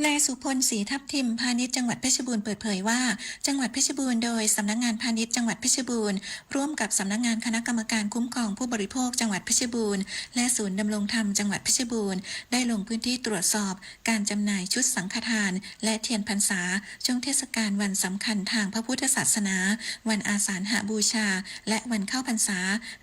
นายสุพล ศรีทับทิม พาณิชย์จังหวัดเพชรบูรณ์เปิดเผยว่า จังหวัดเพชรบูรณ์โดยสำนักงานพาณิชย์จังหวัดเพชรบูรณ์ ร่วมกับสำนักงานคณะกรรมการคุ้มครองผู้บริโภคจังหวัดเพชรบูรณ์ และศูนย์ดำรงธรรมจังหวัดเพชรบูรณ์ ได้ลงพื้นที่ตรวจสอบการจำหน่ายชุดสังฆทาน และเทียนพรรษา ช่วงเทศกาลวันสำคัญทางพระพุทธศาสนา วันอาสาฬหบูชา และวันเข้าพรรษา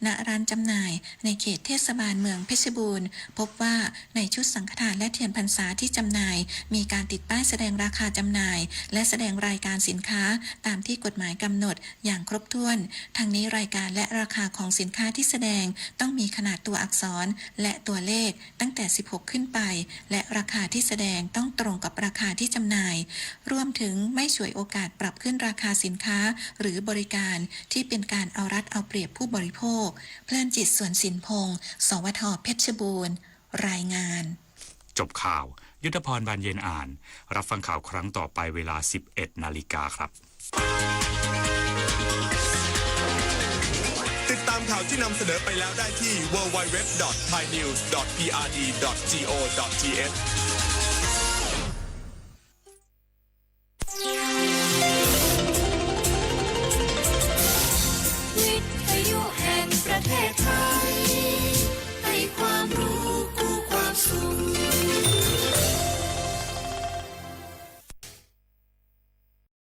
ณ ร้านจำหน่าย ในเขตเทศบาลเมืองเพชรบูรณ์ พบว่าในชุดสังฆทานและเทียนพรรษาที่จำหน่าย มีการติดป้ายแสดงราคาจำหน่าย และแสดงรายการสินค้า ตามที่กฎหมายกำหนดอย่างครบถ้วน ทั้งนี้รายการและราคาของสินค้าที่แสดง ต้องมีขนาดตัวอักษร และตัวเลข ตั้งแต่ สิบหก ขึ้นไป และราคาที่แสดงต้องตรงกับราคาที่จำหน่าย รวมถึงไม่ฉวยโอกาสปรับขึ้นราคาสินค้า หรือบริการที่เป็นการเอารัดเอาเปรียบผู้บริโภค เพลินจิต สวนสินพงษ์ สวท เพชรบูรณ์ รายงาน จบข่าว ยุทธพร บานเย็นอ่าน รับฟังข่าวครั้งต่อไปเวลา สิบเอ็ด นาฬิกาครับ ติดตามข่าวที่นำเสนอไปแล้วได้ที่ ดับเบิลยู ดับเบิลยู ดับเบิลยู ดอท ไทยนิวส์ ดอท พีอาร์ดี ดอท จีโอ ดอท ทีเอช